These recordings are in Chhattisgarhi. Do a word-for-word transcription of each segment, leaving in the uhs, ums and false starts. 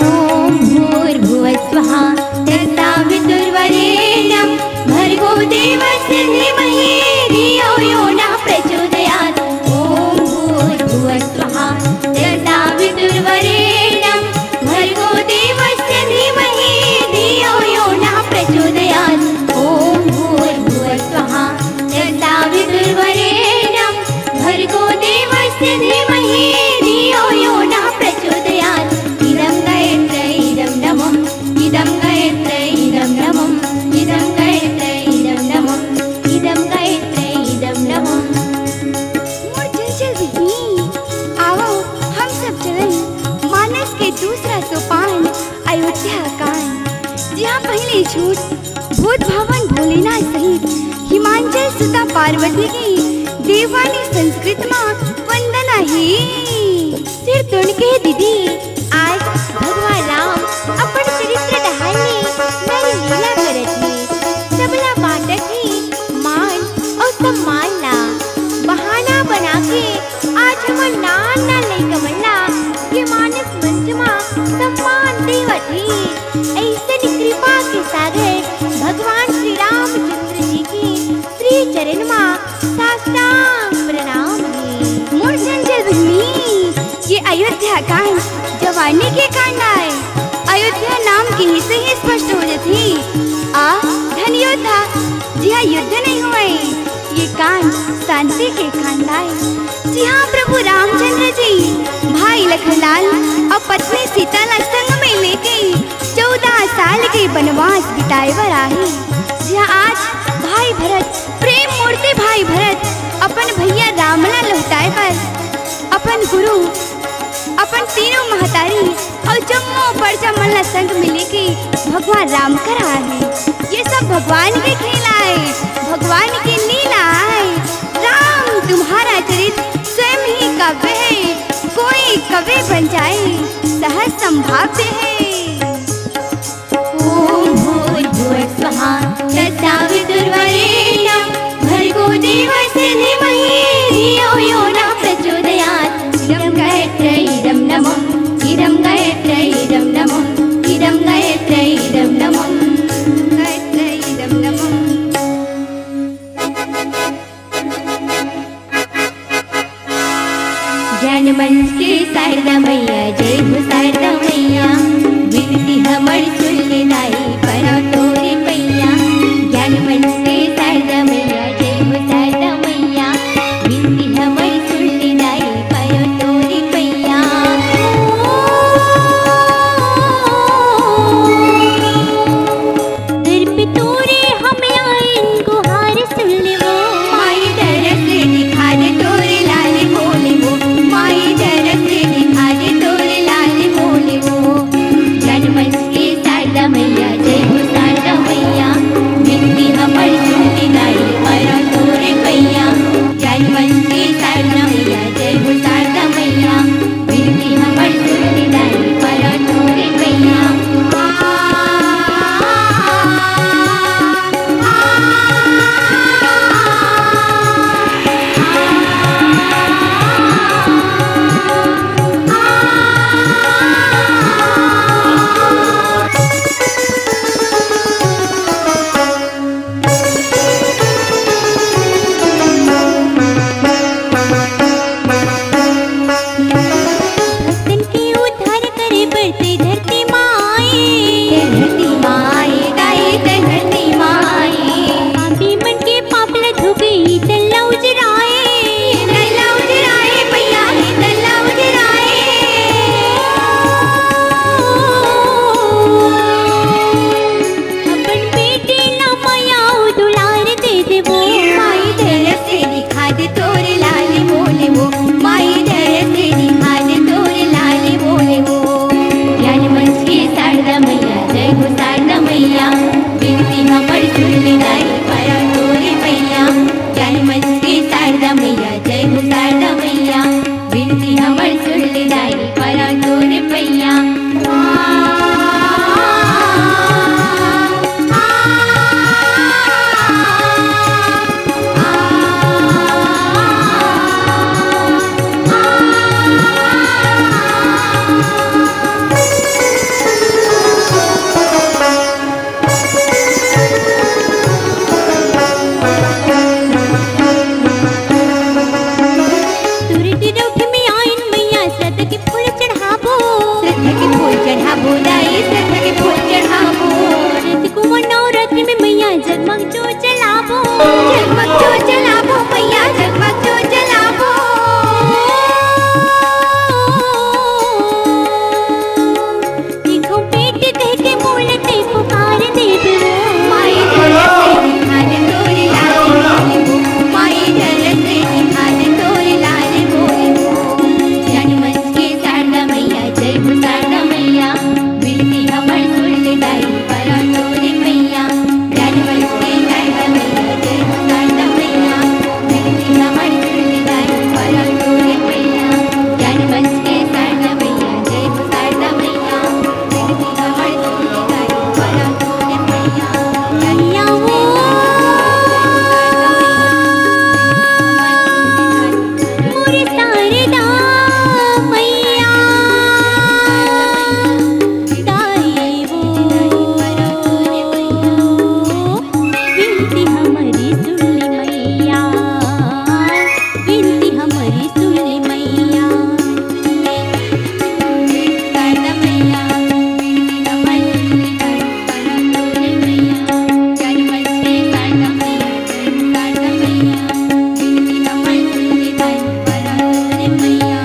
ॐ भूर्भुवः स्वः तत्सवितुर्वरेण्यं भर्गो देवस्य धीमहि धियो यो नः प्रचोदयात्। ॐ भूर्भुवः स्वः तत्सवितुर्वरेण्यं भर्गो देवस्य धीमहि धियो यो नः प्रचोदयात्। ॐ भूर्भुवः स्वः तत्सवितुर्वरेण्यं भर्गो देवस्य धीमहि धियो यो नः प्रचोदयात्। इदं गायत्र्यै इदं नमः, इदं गायत्र्यै इदं नमः, इदं गायत्र्यै इदं नमः, इदं गायत्र्यै इदं नमः। मोर चंचल बहिनी, आवो, हम सब चलन मानस के दूसरा सोपान अयोध्या कांड, जिहां पहली छूट भूत भावन भोलेनाथ सहित हिमांचल सुता पार्वती के देववाणी संस्कृत मा वंदना हे। सिरतोन के दीदी, आज भगवान राम अपन चरित्र डहार ले नर लीला करत हे। सबला बांटत हे मान अउ सम्मान ला। बहाना बना के आज हमर नान नान लइका मन ला ये मानस मंच मा सम्मान देवत हे। अइसने कृपा के सागर भगवान श्री रामचंद्र जी के श्री चरण मा साष्टांग प्रणाम हे। मोर चंचल बहिनी, ये अयोध्या कांड जवानी के कांड आय। अयोध्या नाम के ही से ही स्पष्ट हो जाथे। आ धन अयोध्या, जिहां युद्ध नहीं होय। ये कांड शांति के कांड आय, जिहां प्रभु रामचंद्र जी भाई लखनलाल अउ पत्नी सीता ला संग में लेके चौदह साल के बनवास बिताए बर आहे। जिहां आज भाई भरत, प्रेम मूर्ति भाई भरत, अपन भैया राम ला लहुटाए बर अपन गुरु, अपन तीनों महतारी अउ जम्मो परजा मन ला संग में लेके भगवान राम करा हे। ये सब भगवान के खेला हे, भगवान के लीला हे। राम तुम्हारा चरित स्वयं ही काव्य हे, कोई कवि बन जाए सहज संभाव्य हे। ॐ भूर्भुवः स्वः तत्सवितुर्वरेण्यं भर्गो देवस्य धीमहि धियो यो नः प्रचोदयात्। इदं गायत्र्यै इदं नमः, इदं गायत्र्यै इदं नमः, इदं गायत्र्यै इदं नमः, गायत्र्यै इदं नमः। ज्ञान मंच के शारदा मैया, जय हो शारदा मैया। विनती दाई परा तोरे पैया, ज्ञान मंच के शारदा मैया, जय हो शारदा मैया। बिनती हमर सुन ले दाई परा तोरे पैया। तुरती डौठी में आइन मैया, श्रद्धा के फूल चढ़ाबो। श्रद्धा के फूल चढ़ाबो, दाई श्रद्धा के फूल चढ़ाबो। रथ कुंवर नवरात्रि में मैया, जगमग जो जलाबो। जगमग जो जलाबो मैया, जगमग जो जलाबो। देखो पेट कह के बोलते पुकार देबो। माई जलत से दिखाने तोरे लाल बोलबो। माई जलत से दिखाने तोरे लाल बोलबो। ज्ञान मंच के शारदा मैया, जय हो शारदा मैया। बिनती हमर सुन ले दाई परा तोरे पैया। ज्ञान मंच के शारदा मैया, जय हो शारदा मैया। बिनती हमर सुन ले दाई परा तोरे पैया। ज्ञान मंच के शारदा मैया, जय हो शारदा मैया। बिनती हमर सुन ले दाई परा तोरे पैया। मैया वो मोर शारदा मैया, दाई वो बिनती हमरी सुन ले मैया, बिनती हमरी सुन ले मैया।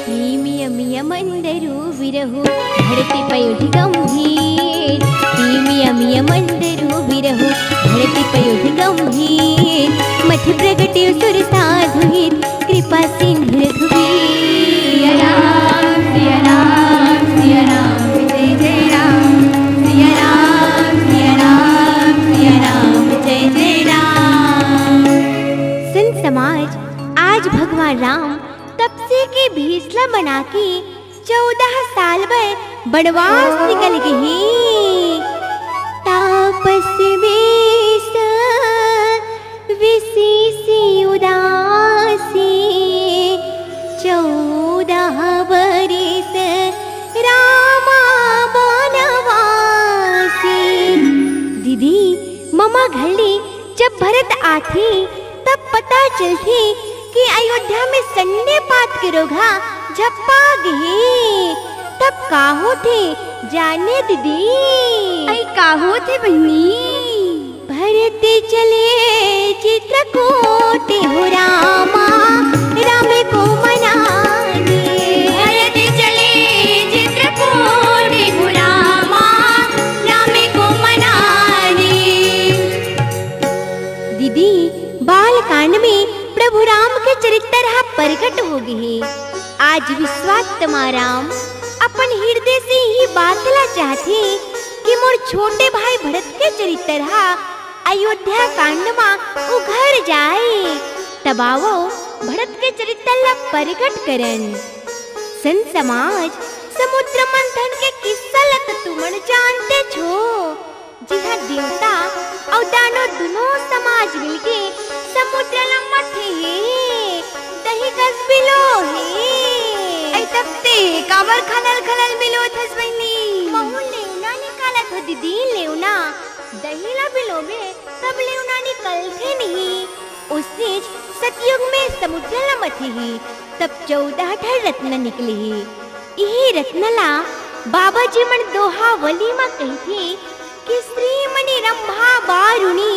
हे मिया मिया मंदरू विरहु, धरती पयोधि गंभीर। हे मिया मिया मंदरू विरहु, धरती पयोधि गंभीर। मथ प्रगटे सुर साधु हित, कृपा सिंधु रघुवीर। सिया राम, सिया राम, सिया राम, जय जय राम। सिया राम, सिया राम, सिया राम, जय जय राम। संत समाज, आज भगवान राम तपसी के भेसला बना के चौदह साल बर बनवास निकल गे हे। तापस वेश विशेष उदासी, चौदह बरिस रामा बनवासी। दीदी, ममा घर ले जब भरत आथे, तब पता चलथे कि अयोध्या में संडे पात के रोग ह झपा गे हे। तब का होथे, जाने दीदी? अई का होथे बहिनी? भरत चले चित्रकूट हो रामा, राम को मनाने। भरत चले चित्रकूट हो रामा, राम को मनाने। दीदी, बाल कांड में प्रभु राम के चरित्र ह प्रगट हो गे हे। आज विश्वात्मा राम अपन हृदय से इही बात ला चाहथे कि मोर छोटे भाई भरत के चरित्र ह अयोध्या कांड म उघर जाए। तब आवो, भरत के चरित्र ला प्रगट करन। संत समाज, समुद्र मंथन के किस्सा ला तो तुमन जानते छो। जिहां देवता अउ दानव दुनों समाज मिलके समुद्र ला मथे हे, दही कस बिलो हे। अई तब ते काबर खलल खलल बिलोथस बहिनी? महू लेवना निकालत हो दीदी, लेवना। दही ला बिलोबे तब लेवना निकलथे नहीं। ओसेच सतयुग में समुद्र ला मथे हे, तब चौदह ठन रत्न निकले हे। इही रत्न ला बाबा जी मन दोहावली म कहिथे कि श्रीमणि रंभा बारुणी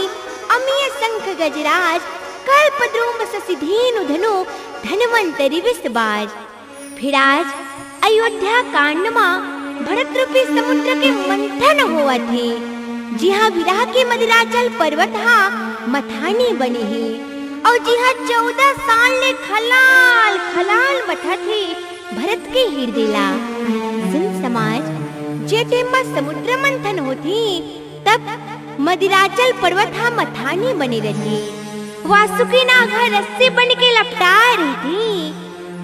अमिय शंख गजराज, कल्पद्रुम शशि धेनु धनु धन्वंतरि विष बाज। फिर आज अयोध्या कांड म भरत रूपी समुद्र के मंथन होवत हे, जिहां विरह के मंदराचल पर्वत ह मथानी बने हे, अउ जिहां चौदह साल ले खलाल खलाल मथत हे भरत के हृदय ला। संत समाज, जे time म समुद्र मंथन होथे, तब मदिराचल पर्वत ह मथानी बने रहिथे। वासुकी नाग ह रस्सी बन के लपटाए रहिथे।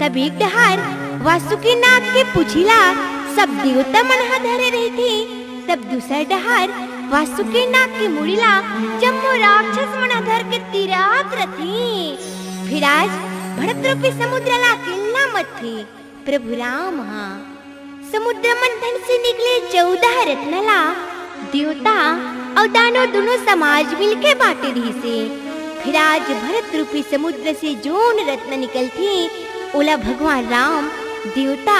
तब एक डहार वासुकी नाग के पूछी ला सब देवता मन ह धरे रहिथे, तब दूसर डहार वासुकी नाग के मुड़ी ला जम्मो राक्षस मन ह धर के तिरात रथे। फिर आज भरत रूपी समुद्र ला अकेल्ला मथथे प्रभु राम ह। समुद्र मंथन से निकले चौदह रत्न ला देवता अउ दानव दुनों समाज मिलके बांटे रिहिसे। फिर आज भरत रूपी समुद्र से जोन रत्न निकलथे, ओला भगवान राम देवता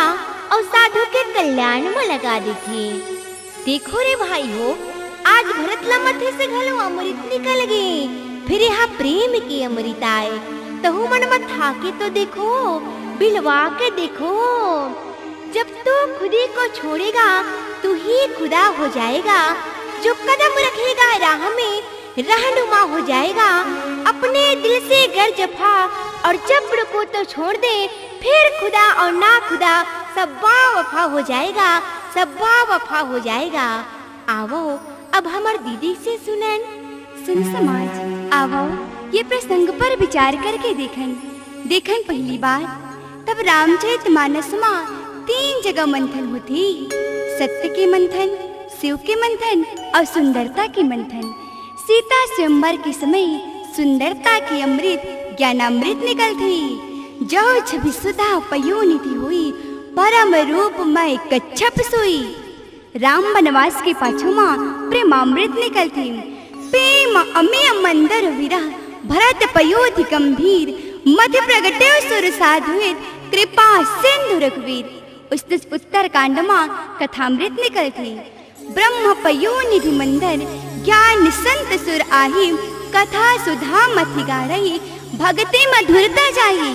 अउ साधु के कल्याण म लगा देथे। देखो रे भाई हो, आज भरत ला मथे से घलो अमृत निकल गे। फिर यहाँ प्रेम के अमृत आए, तहु मन मथा के तो देखो, बिलवा के देखो। जब तू खुदी को छोड़ेगा, तू ही खुदा हो जाएगा। जो कदम रखेगा राह में, रहनुमा हो जाएगा। अपने दिल से गर जफा और जब रुको तो छोड़ दे, फिर खुदा और ना खुदा सब बावफा हो जाएगा, सब बावफा हो जाएगा। आवो, अब हमर दीदी से सुनन। सुन समाज, आवो, ये प्रसंग पर विचार करके देखन। देखन पहली बार, तब रामचरित मानस मा तीन जगह मंथन होथे, सत्य के मंथन, शिव के मंथन और सुंदरता के मंथन। सीता स्वयंवर के समय सुंदरता के अमृत ज्ञानामृत निकलथे। जौ छवि सुधा पयो निधि होई, परम रूप मय कच्छप सोई। राम बनवास के पाछू मा प्रेमामृत निकलथे। प्रेम अमिय मंदर विरह, भरत पयो अति गंभीर, मति प्रगटे सुर साधुर, कृपा सिंधु रघुवीर। उसने उत्तर कांड मा कथामृत निकलथे। ब्रह्म पयो निधि मंदर, ज्ञान संत सुर आही, कथा सुधा मति गारही, भगति मधुरता जाही।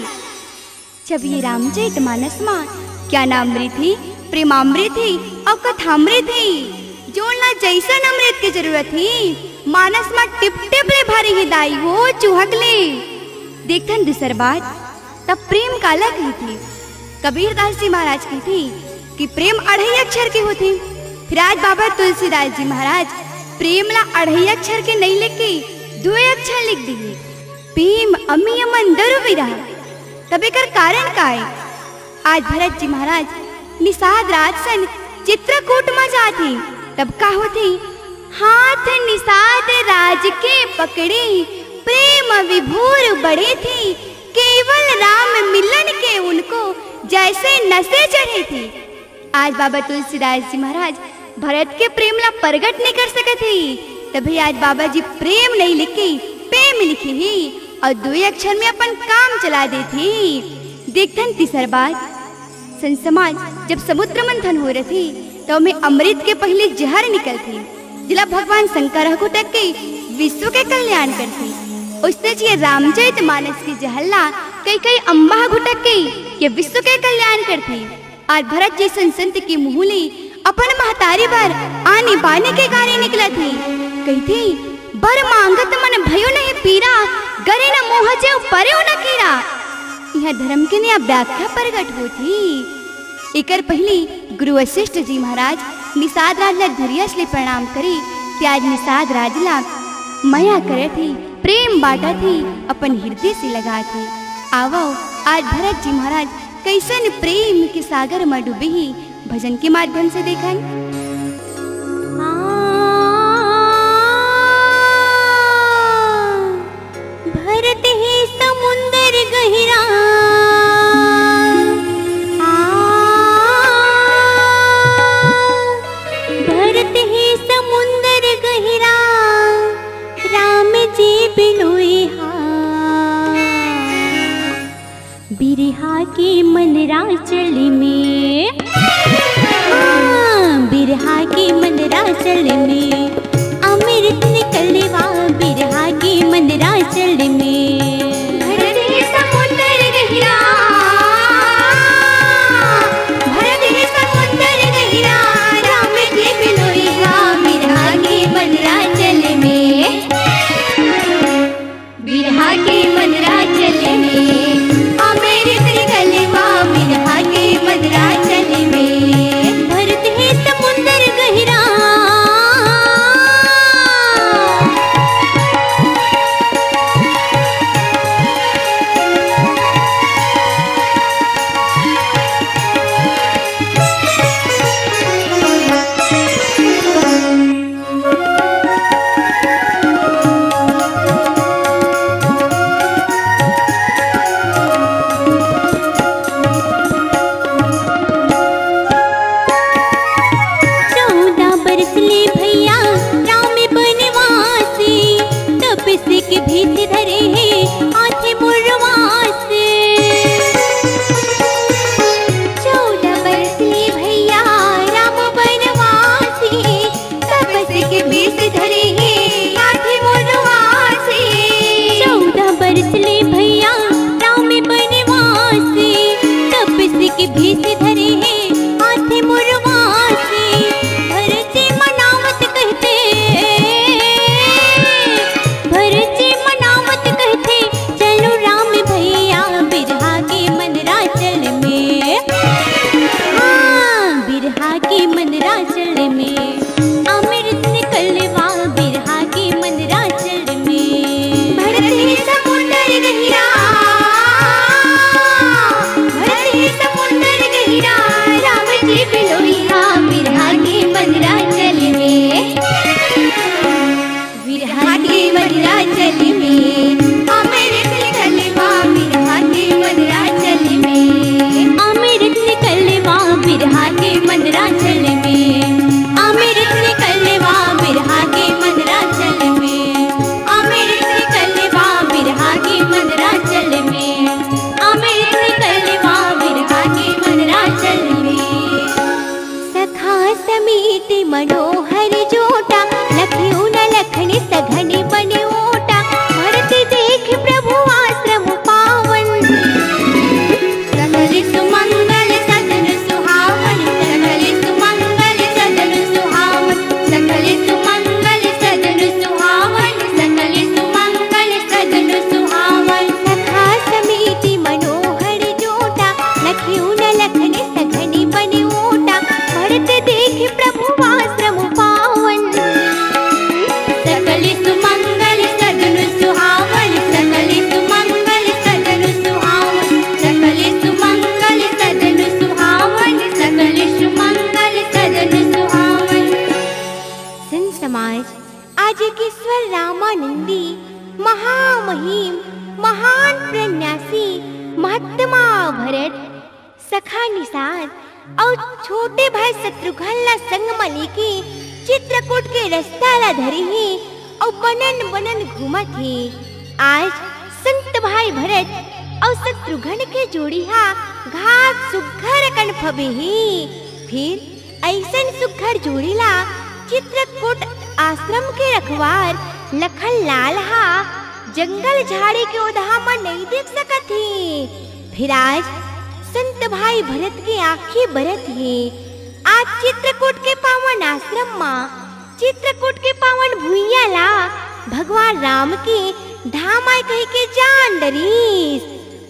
जब ये रामचरित मानस मा ज्ञानामृत हे, प्रेमामृत हे और कथामृत हे। जोन ला जैसन अमृत के जरूरत हे, मानस मा टिप टिप ले भरे हे दाई हो चुहक ले। देखथन दूसर बात, तब प्रेम काला कहिथे? कबीरदास जी महाराज कहिथे कि प्रेम अढ़ाई अक्षर के होथे। फिर आज बाबा तुलसीदास जी महाराज प्रेम ला अढ़ाई अक्षर के नहीं लिख के दो अक्षर लिख दिए, प्रेम अमिय मंदर विरह। तब एकर कारण का है? आज भरत जी महाराज निषाद राज सन चित्रकूट मा जाथे, तब का होथे? हाथ निषाद राज के पकड़े, प्रेम विभोर बढ़े थे, केवल राम मिलन के उनको जैसे नशे चढ़े थे। आज बाबा तुलसीदास जी महाराज भरत के प्रेम ला प्रगट नहीं कर सकत हे, तभी आज बाबा जी प्रेम नहीं लिखे, प्रेम लिखे हे और दो अक्षर में अपन काम चला देथे। देखथन तीसर बात, संत समाज, जब समुद्र मंथन हो रथे, तो ओमे अमृत के पहले जहर निकलथे, जिला भगवान शंकर ह घुटक के विश्व के कल्याण करथे। उसने जी रामचरित मानस के जहर ला कई कई अम्बा ह घुटक के ये विश्व के कल्याण करथे। आज भरत जैसन संत के मुंह ले अपन महतारी बर आनी बानी के गारी निकलत हे। कहिथे, "बर मांगत मन भयो नहीं पीरा, गरे न मोह जेव परेव न कीरा।" इहाँ धर्म के नया व्याख्या प्रगट होत हे। एकर पहली गुरु वशिष्ठ जी महाराज निषाद राज ला धुरियस ले प्रणाम करे, ते आज निषाद राज ला मया करत हे, प्रेम बांटत हे, अपन हृदय से लगात हे। आवो, आज भरत जी महाराज कइसन प्रेम के सागर म डूबे हे, भजन के माध्यम से देखन। भरत हे समुंदर गहिरा, आ, भरत हे समुंदर गहिरा, राम जी बिनोई हा। बिरहा के मंदराचल में, हाँ, बिरहा के मंदराचल में, अमृत निकले वा बिरहा के मंदराचल में। भरत हे समुंदर गहिरा, भरत हे समुंदर गहिरा, राम के बिनोई हा बिरहा के मंदराचल में। बिरहा के मंदराचल में, अमृत निकले वा बिरहा के मंदराचल में। भरत हे समुंदर गहिरा, क्यों न लखन सघन बन ओटा, भरत देख प्रभु आश्रम पावन। सकल सुमंगल सजन सुहावन, सकल सुमंगल सजन सुहावन, सकल सुमंगल सजन सुहावन, सकल सुमंगल सजन सुहावन। सखा समेत मनोहर जोटा, लखियो न लखन सघन बन ओटा, भरत देख प्रभु आश्रम पावन। सकल सुमंगल सजन सुहावन, सकल सुमंगल सजन सुहावन, सकल सुमंगल सजन सुहावन, सकल सुमंगल सजन सुहावन। संत समाज, आज एक ईश्वर रामानंदी महामहिम महान प्रन्यासी महात्मा भरत सखा निषाद अउ छोटे भाई शत्रुघ्न ला संग म लेके चित्रकूट के रस्ता ला धरे हे अउ बनन बनन घूमत हे। आज संत भाई भरत अउ शत्रुघ्न के जोड़ी हा घात सुघर अकन फबे हे। फिर अइसन सुघर जोड़ी ला चित्रकूट आश्रम के रखवार लखन लाल हा जंगल झाड़ी के ओदहा म नइ देख सकत हे। फिर आज संत भाई भरत के आँखी बरत हे। आज चित्रकूट के पावन आश्रम म, चित्रकूट के पावन भुइयां ला भगवान राम के धाम आय कहिके जान डरिस।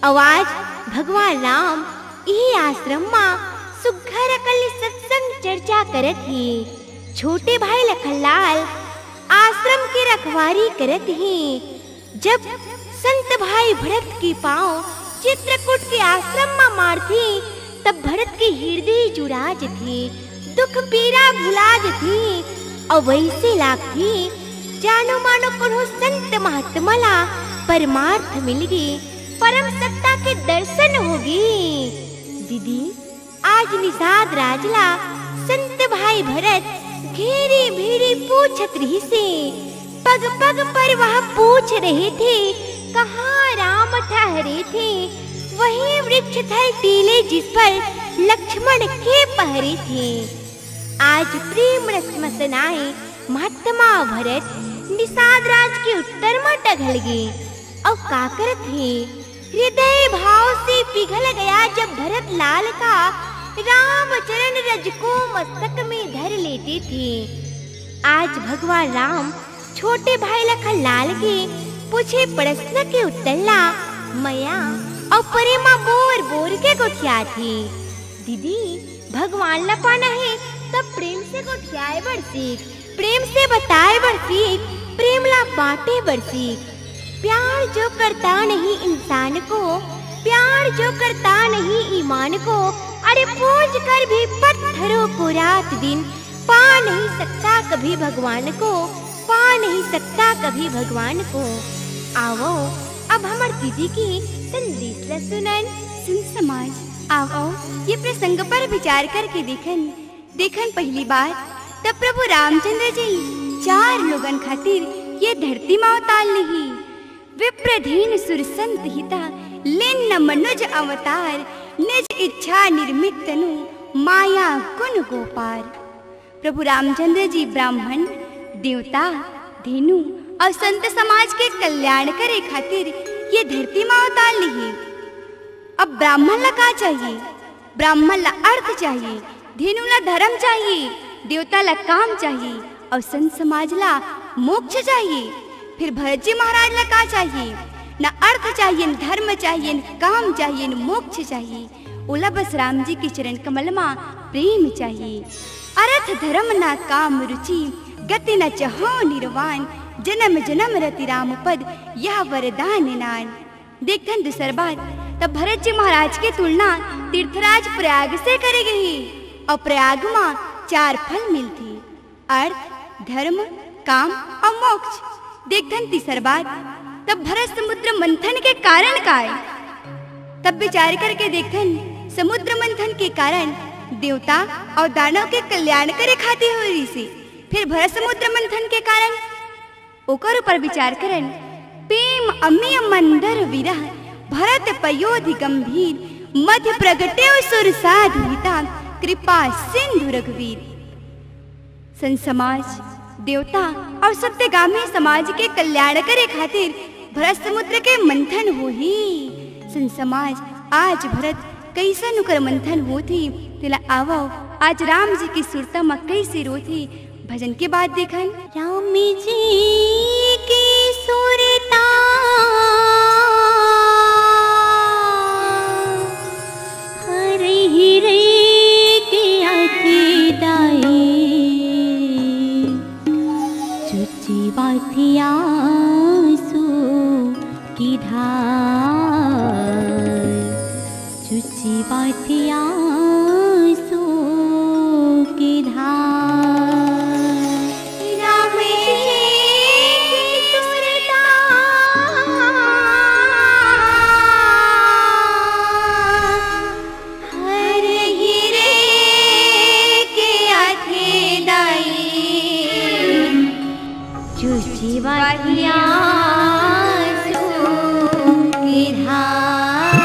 अउ आज भगवान राम इही आश्रम म सुघर अकन ले सत्संग चर्चा करत हे। छोटे भाई लखनलाल आश्रम के रखवारी करत हे। जब संत भाई भरत के पांव चित्रकूट के आश्रम म मारथे, तब भरत के हिरदे जुड़ा जथे, दुख पीरा भुला जथे। अउ वइसे लागथे, जानो मानो कोनो संत महात्मा ला परमार्थ मिल गे, परम सत्ता के दर्शन होगे। दीदी, आज निषाद राज ला संत भाई भरत घेरी भेरी पूछत रिहिसे। पग पग पर वह पूछ रहे थे, कहाँ राम ठहरे थे? वही वृक्ष थल टीले जिस पर लक्ष्मण के पहरे थे। आज प्रेम रस मसनाए महात्मा भरत निषाद राज के उत्तर म टघल गे। अउ का करत हे? हृदय भाव से पिघल गया जब भरत लाल का राम चरण रज को मस्तक में धर लेते थे। आज भगवान राम छोटे भाई लखन लाल के पूछे प्रश्न के उत्तर ला मया अउ प्रेमा बोर बोर के गोठियाथे। दीदी, भगवान ला पाना हे, तब प्रेम से गोठियाए बर सीख, प्रेम से बताए बर सीख, प्रेम ला बांटे बर सीख। प्यार जो करता नहीं इंसान को, प्यार जो करता नहीं ईमान को, अरे पूज कर भी पत्थरों को रात दिन पा नहीं सकता कभी भगवान को, पा नहीं सकता कभी भगवान को। आवो, अब हमर दीदी के संदेश ला सुनन। सुन समाज, आवो, ये प्रसंग पर विचार करके देखन। देखन पहली बार तब प्रभु रामचंद्र जी चार लोगन खातिर ये धरती मा अवतार लिही। विप्र धेनु सुर संत हिता, लीन न मनुज अवतार, निज इच्छा निर्मित तनु, माया गुण गो पार। प्रभु रामचंद्र जी ब्राह्मण, देवता, धेनु अउ संत समाज के कल्याण करे खातिर ये धरती मा अवतार लिही। अब ब्राह्मण ला का चाहिए? ब्राह्मण ला अर्थ चाहिए, धेनु ला धर्म चाहिए, देवता ला काम चाहिए अउ संत समाज ला मोक्ष चाहिए। फिर भरत जी महाराज ला का चाहिए? न अर्थ चाहिए, न धर्म चाहिए, न काम चाहिए, न मोक्ष चाहिए। ओला बस राम जी के चरण कमल मा प्रेम चाहिए। अर्थ धर्म ना काम रुचि, गति न चहो निर्वाण, जन्म जन्म रति राम पद, यह वरदान नान। देखथन दूसर बात, तब भरत जी महाराज के तुलना तीर्थराज प्रयाग से करे गई। अउ प्रयाग मा चार फल मिलथे, अर्थ, धर्म, काम अउ मोक्ष। देखथन तीसर बात, तब भरत समुद्र मंथन के कारण का आय? तब विचार करके देखथन, समुद्र मंथन के कारण देवता अउ दानव के कल्याण करे खातिर होय रिहिसे। फिर भरत समुद्र मंथन के कारण ओकर ऊपर विचार करन। प्रेम अमिय मंदर विरह, भरत पयोधि गंभीर, मध्य प्रगटे सुर साधु हिता, कृपा सिंधु रघुवीर। संत समाज, देवता अउ सत्यगामी समाज के कल्याण करे खातिर भरत समुद्र के मंथन होही। संत समाज, आज भरत कइसन उकर मंथन होथे, तेला आवव आज राम जी के सुरता म कइसे रोथे, भजन के बाद देखन। राम जी के सुरता हरहि रे के आथे दाई, चुचवाथे आंसू की धार, चुचवाथे आंसू की धार। राम जी की सुरता हरहि रे के आथे दाई, चुचवाथे आंसू की धार,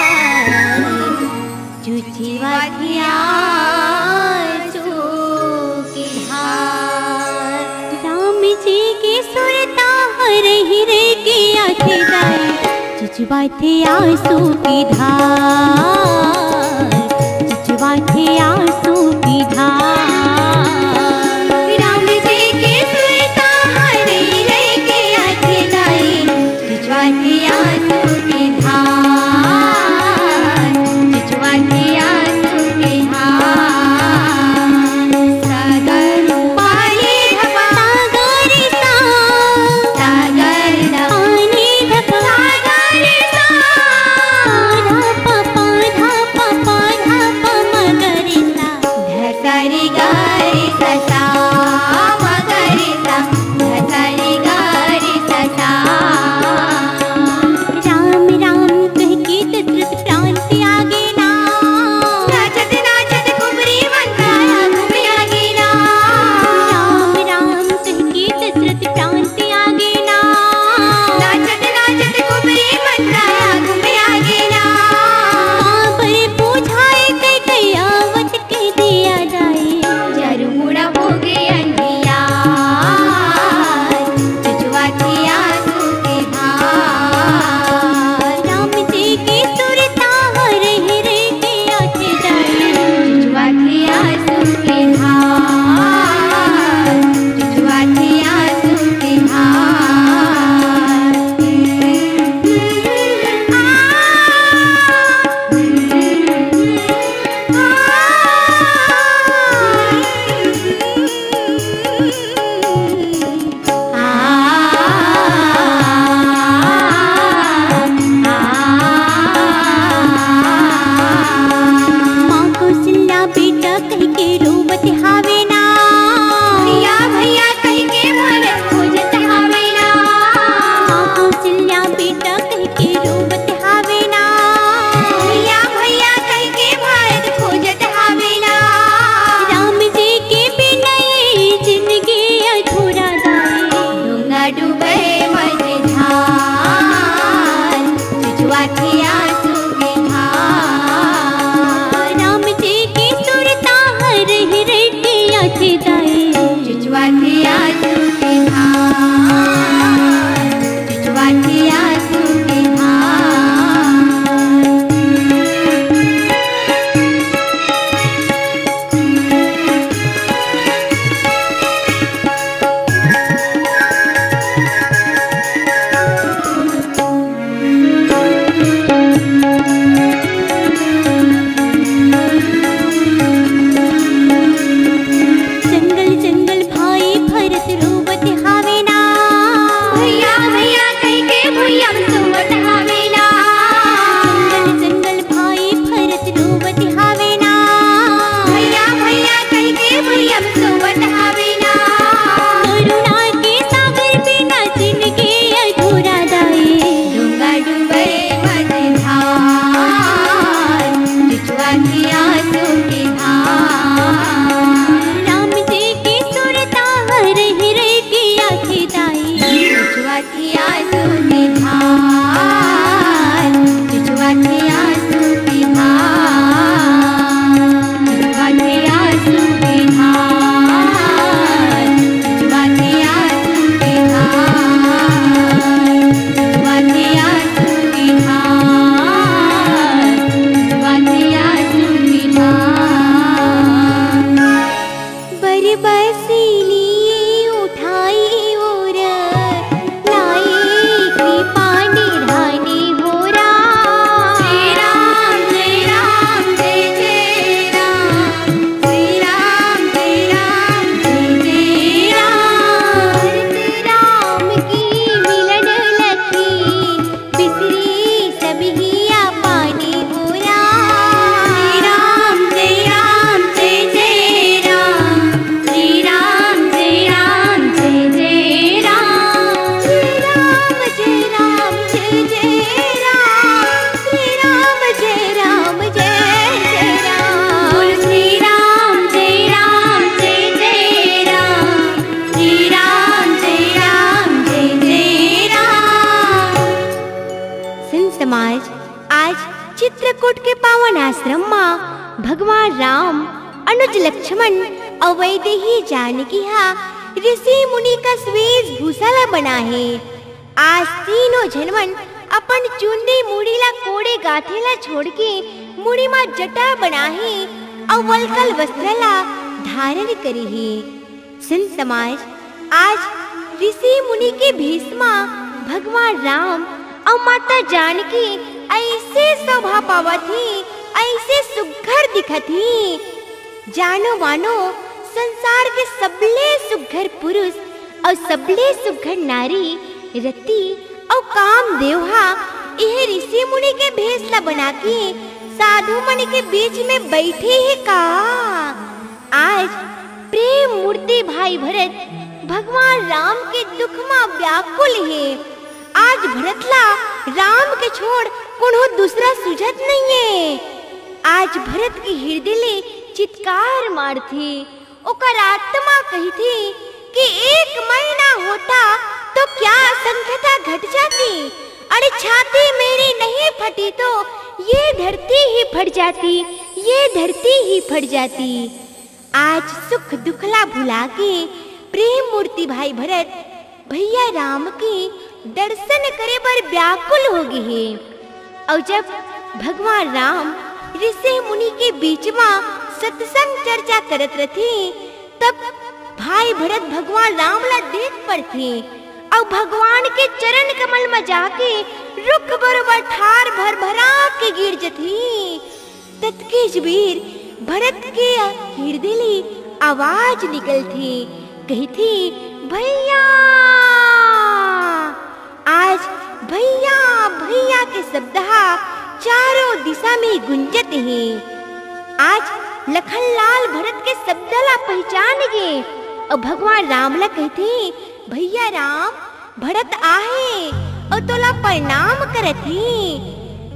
चुचवाथे आंसू की धार। राम जी के सुरता हरहि रे के आथे दाई, चुचवाथे आंसू की धार, चुचवाथे आंसू की धार। राम जी के सुरता हरहि रे के आथे दाई, चुचवाथे आंसू की धार, चुचवाथे आंसू की धार। सागर पानी धपा, सागर सा, सागर पानी धपा, सागर सा, धपा, धपा, धपा, मगर सा। धसरी गरी ससा, मगरी सा, धसरी गरी ससा। राम राम कहि के दशरथ प्राण त्यागे ना। नाचत नाचत कुबरी मन काया घूम आगे ना। राम राम कहि के दशरथ प्राण त्यागे ना। नाचत नाचत कुबरी मन काया घूम आगे ना। काबर बुझाए कई कई आवत कहि दिया जाए। जरू मुड़ा होगे अंधियार, चुचवाथे आंसू की धार। राम जी के सुरता हरहि रे के आथे दाई, चुचवाथे आंसू की धार, चुचवाथे आंसू की धार। माँ कौशल्या बेटा कहि के रोवत हावे ना। भैया भैया कहि के भरत खोजत हावे ना। माँ कौशल्या बेटा कहि के रोवत हावे ना। भैया भैया कहि के भरत खोजत हावे ना। राम जी के बिना ये जिंदगी अधूरा दाई। डूंगा डूबे मझधार, चुचवाथे आंसू की धार। राम जी की सुरता हरहि रे के आथे दाई। चुचवाथे आंसू की धार, चुचवाथे आंसू की धार। जंगल जंगल भाई भरत रोवत हावे ना। भैया भैया कहि के भुइयां सोवत हावे ना। जंगल जंगल भाई भरत रोवत हावे ना। भैया भैया कहि के भुइयां सोवत हावे ना। करुणा के सागर बिना जिंदगी अधूरा दाई। डूंगा डूबे मझधार, चुचवाथे आंसू की धार। राम जी की सुरता हरहि रे के आथे दाई। चुचवाथे आंसू की धार, चुचवाथे आंसू की धार, चुचवाथे आंसू की धार, चुचवाथे चित्रकूट के पावन आश्रम म भगवान राम, अनुज लक्ष्मण अउ वैदेही जानकी ह ऋषि मुनि कस वेशभूषा ला बनाहे। आज तीनों झन मन अपन चुंदी मुड़ी ला कोड़े गांठे ला छोड़ के मुड़ी म जटा बनाहे अउ वलकल वस्त्र ला धारण करे हे। संत समाज, आज ऋषि मुनि के भेष म भगवान राम अउ माता जानकी अइसे शोभा पावत हे, अइसे सुघर दिखत हे, जानो मानो संसार के सबले सुघर पुरुष अउ सबले सुघर नारी रति अउ कामदेव ह एह ऋषि मुनि के भेष ला बना के साधु मन के बीच में बइठे हे का? आज प्रेम मूर्ति भाई भरत भगवान राम के दुख म व्याकुल हे। आज भरत ला राम के छोड़ कोनो दूसरा सुझत नइये। आज भरत के हिरदे ले चित्कार मारथे, ओकर आत्मा कहिथे कि एक महीना होता तो क्या असंख्यता घट जाती। अरे छाती मेरी नहीं फटी तो ये धरती ही फट जाती, ये धरती ही फट जाती। आज सुख दुख ला भुला के प्रेम मूर्ति भाई भरत भैया राम के दर्शन करे बर व्याकुल हो गे हे। अउ जब भगवान राम ऋषि मुनि के बीच म सत्संग चर्चा करत रथे, तब भाई भरत भगवान राम ला देख परथे अउ भगवान के चरण कमल म जाके रुख बरोबर ठार भरभरा के गिर जथे। ततकेच बेर भरत के हिरदे ले आवाज निकलथे, कहिथे, "भैया।" आज भैया, भैया के शब्द हा चारों दिशा में गुंजत हे। आज लखनलाल भरत के शब्द ला पहिचान गे अउ भगवान राम ला कहिथे, "भैया राम, भरत आहे अउ तोला प्रणाम करत हे।"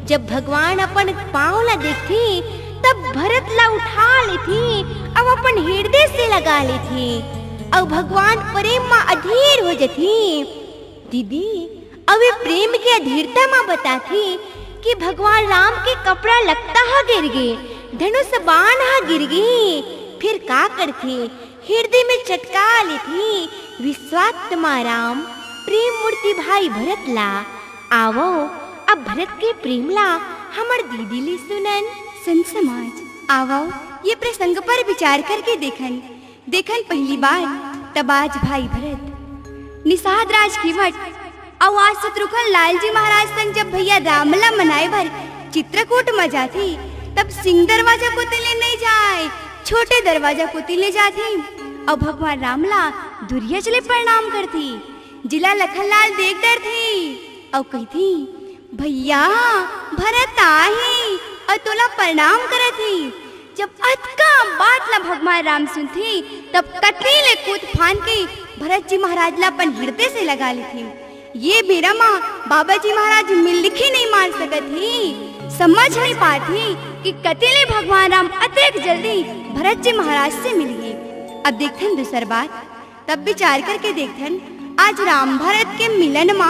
जब भगवान अपन पाँव ला देखथे, तब भरत ला उठा लेथे अउ अपन हिरदे से लगा लेथे अउ भगवान प्रेम म अधीर हो जथे। दीदी, अउ ए प्रेम के अधीरता म बताथे कि भगवान राम के कपड़ा लत्ता ह गिर गे, धनुष बाण ह गिर गे, फिर का करथे? हिरदे में चटका लेथे, "विश्वात्मा राम, प्रेम मूर्ति भाई भरत ला।" आवव, अब भरत के प्रेम ला हमर दीदी ले सुनन। संत समाज, आवव, ये प्रसंग पर विचार करके देखन। देखन पहिली बार, तब आज भाई भरत निषाद राज खेवट अउ आज शत्रुघ्न लाल जी महाराज संग जब भैया राम ला मनाए बर चित्रकूट म जाथे, तब सिंह दरवाजा कोति ले नइ जाय, छोटे दरवाजा कोति ले जाथे अउ भगवान राम ला दुरिहा ले प्रणाम करथे। जिला लखनलाल देख डरथे अउ कहिथे, "भैया, भरत आहे अउ तोला प्रणाम करत हे।" जब अतका बात ला भगवान राम सुनथे, तब कति ले कूद फान के भरत जी महाराज ला अपन हिरदे से लगा लेथे। ये बेरा म बाबा जी महाराज मिलखी नइ मार सकत हे, समझ नइ पात हे कि कति ले भगवान राम अतेक जल्दी भरत जी महाराज से मिलही। अब देखथन दूसर बात, तब विचार करके देखथन, आज राम भरत के मिलन म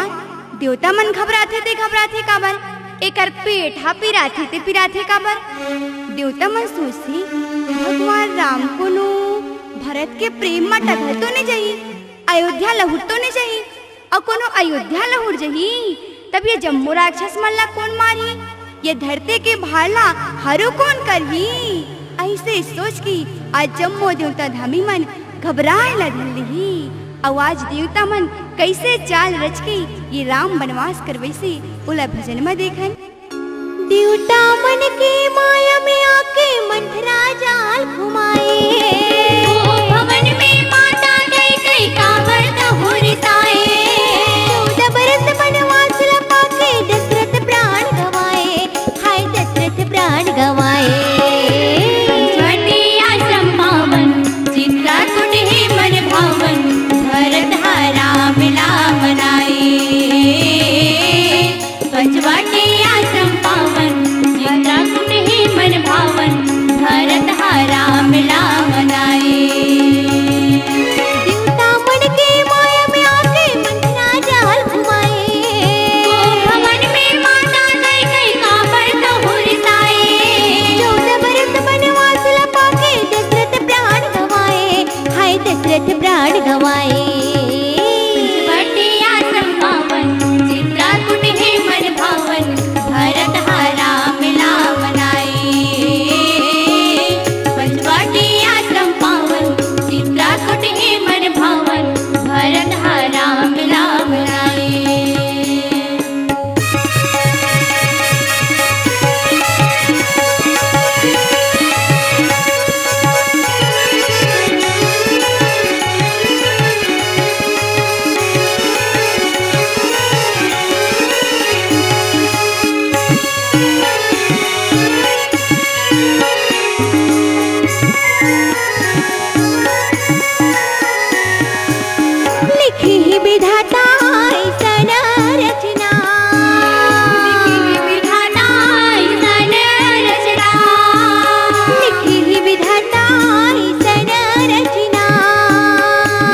देवता मन घबराथे ते घबराथे काबर? एकर पेट ह पिराथे ते पिराथे काबर? देवता मन सोचथे, भगवान राम कोनो भरत के प्रेम म टघर तो नइ जही, अयोध्या लहुट तो नइ जही? अउ कोनो अयोध्या लहुट जही, तब ये जम्मो राक्षस मन ला कोन मारही? ये धरती के भार ला हरू कोन करही? अइसे सोच के आज जम्मो देवता धामी मन घबराए ला धर लिही। अउ आज देवता मन कइसे चाल रच के ये राम बनवास करवइसे, ओला भजन म देखन। देवता मन के माया में आके मंथरा जाल घुमाए। ओ भवन में माता कई कई कावर तहुर ताए। चौदह बरस बनवास ला पाके दशरथ प्राण गवाए। हाय दशरथ प्राण गवाए। पंचवटी आश्रम पावन, चित्रकूट हे मन भावन, भरत हा राम ला मनाए। पंचवटी आश्रम पावन, चित्रकूट हे मन भावन, भरत हा राम ला मनाए। लिखिहि विधाता अइसन रचना, लिखिहि विधाता अइसन रचना, लिखिहि विधाता अइसन रचना,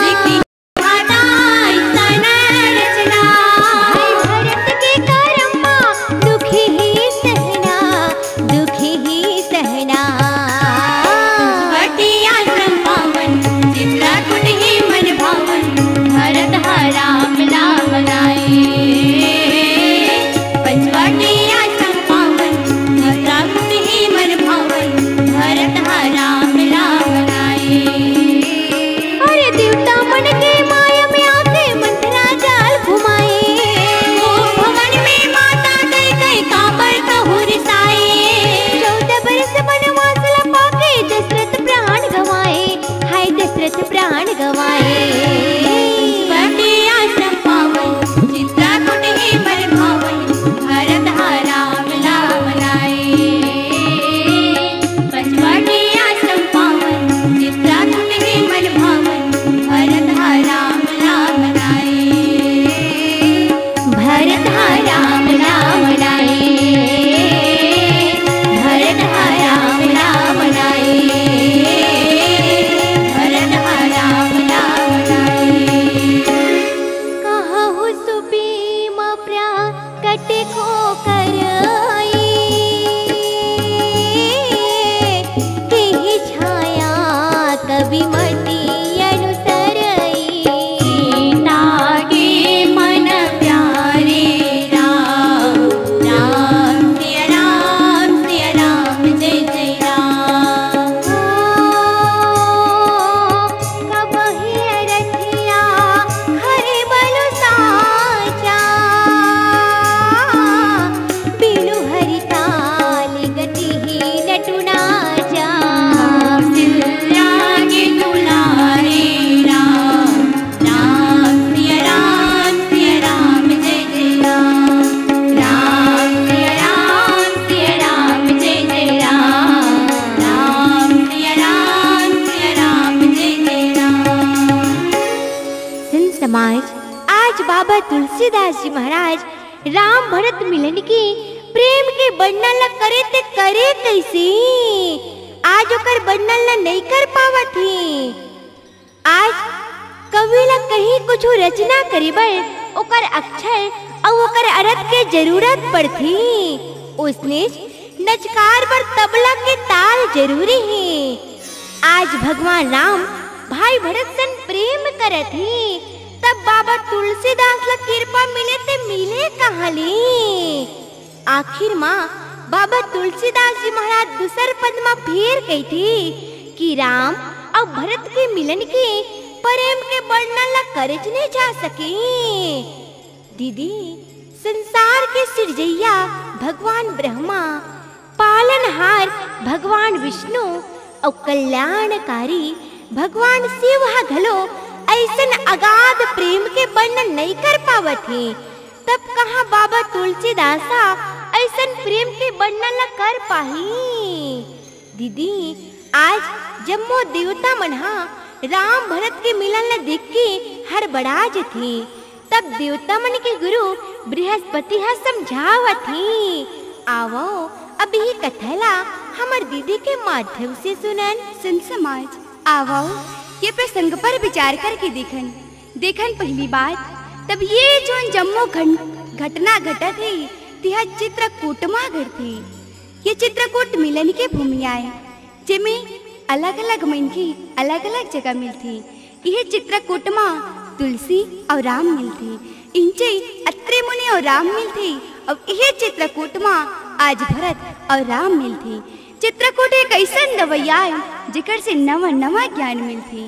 लिखिहि विधाता अइसन रचना। भाई भरत के करम मा दुख ही सहना, दुख ही सहना। पंचवटी आश्रम पावन, चित्रकूट ही मन भावन, भरत हा राम नाम गाए। पंचवटी आश्रम पावन, चित्रकूट ही मन भावन, भरत हा राम नाम गाए। अरे देवता मन के माया में आके मंथरा जाल घुमाए। ओ भवन में माता कैकई काबर कहूँ रिसाए। चौदह बरस वनवास ला पाके दशरथ प्राण गंवाए, हाय दशरथ प्राण गंवाए। पंचवटी आश्रम पावन, चित्रकूट ही मन भावन, भरत हा राम नाम गाए। पंचवटी आश्रम पावन, चित्रकूट ही मन भावन, भरत हा राम नाम गाए। भरत हा राम नाम गाए, भरत हा राम नाम गाए, भरत हा राम नाम गाए। कहहु सुबीम प्रकट को करई, केहि छाया कवि मति अनुसरई। सीता के मन प्यारे राम, राम सिया राम, सिया राम जय जय राम। ओ, कबहि रथिया हरि बलु साचा, बिनु हरि ताल गति ही नटुना जा। कौशल्या के दुलारे राम, राम सिया राम, सिया राम जय जय राम। राम सिया राम, सिया राम जय जय राम। राम सिया राम, सिया राम जय जय राम। संत समाज, आज बाबा तुलसीदास जी महाराज राम भरत मिलन के प्रेम के वर्णन ला करे ते करे कइसे? आज ओकर वर्णन ला नइ कर पावत हे। आज कवि ला कहीं कुछु रचना करे बर ओकर अक्षर अउ ओकर अर्थ के जरूरत पड़थे। ओसनेच नचकार बर तबला के ताल जरूरी हे। आज भगवान राम भाई भरत सन प्रेम करत हे, तब बाबा तुलसीदास ला किरपा मिले ते मिले कहाँ ले? आखिर मा बाबा तुलसीदास जी महाराज दूसर पद मा फेर कहिथे कि राम अउ भरत के मिलन के प्रेम के वर्णन ला करेच नइ जा सके। दीदी, संसार के सिरजइया भगवान ब्रह्मा, पालनहार भगवान विष्णु अउ कल्याणकारी भगवान शिव ह घलो अइसन अगाध प्रेम के वर्णन नइ कर पावत हे, तब कहाँ बाबा तुलसीदास ह अइसन प्रेम के वर्णन ला कर पाही? दीदी, आज जम्मो देवता मन ह राम भरत के मिलन ला देख के हड़बड़ा जथे। तब देवता मन के गुरु बृहस्पति ह समझावत हे। आवव, अब ये कथा ला हमर दीदी के माध्यम से सुनन। संत समाज, आवव, ये प्रसंग पर विचार करके देखन। देखन पहली बात, तब ये जोन जम्मो घन-, घटना घटत हे, तिहा चित्रकूट मा घटथे। ये चित्रकूट मिलन के भूमि आय, जेमे अलग-अलग मनखे अलग-अलग जगह मिलथे। इहे चित्रकूट मा तुलसी अउ राम मिलथे, इंचे अत्रि मुनि अउ राम मिलथे, अउ इहे चित्रकूट मा आज भरत अउ राम मिलथे। चित्रकूट एक अइसन दवइया आय, जेकर से नवा-नवा ज्ञान मिलथे।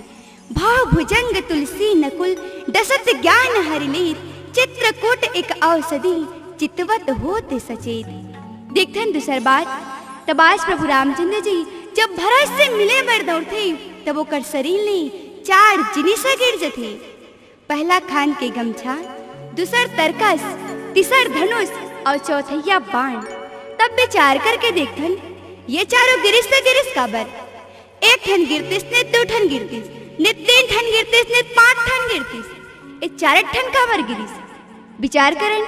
भाव भुजंग तुलसी नकुल, डसत ज्ञान हरि लीन, चित्रकूट एक औषधि, चितवत होत सचेत। देखथन दूसर बात, तब आज प्रभु रामचंद्र जी जब भरत से मिले बर दौड़थे, तब ओकर शरीर ले चार जिनिस ह गिर जथे। पहला खान के गमछा, दूसर तरकस, तीसर धनुष अउ चौथैया बाण। तब विचार करके देखथन, ये चारों गिरिस त गिरिस काबर? एक ठन गिरतिस ने दू ठन गिरतिस, ने तीन ठन गिरतिस, ने पांच ठन गिरतिस। ए चार ठन काबर गिरिस? विचार करन,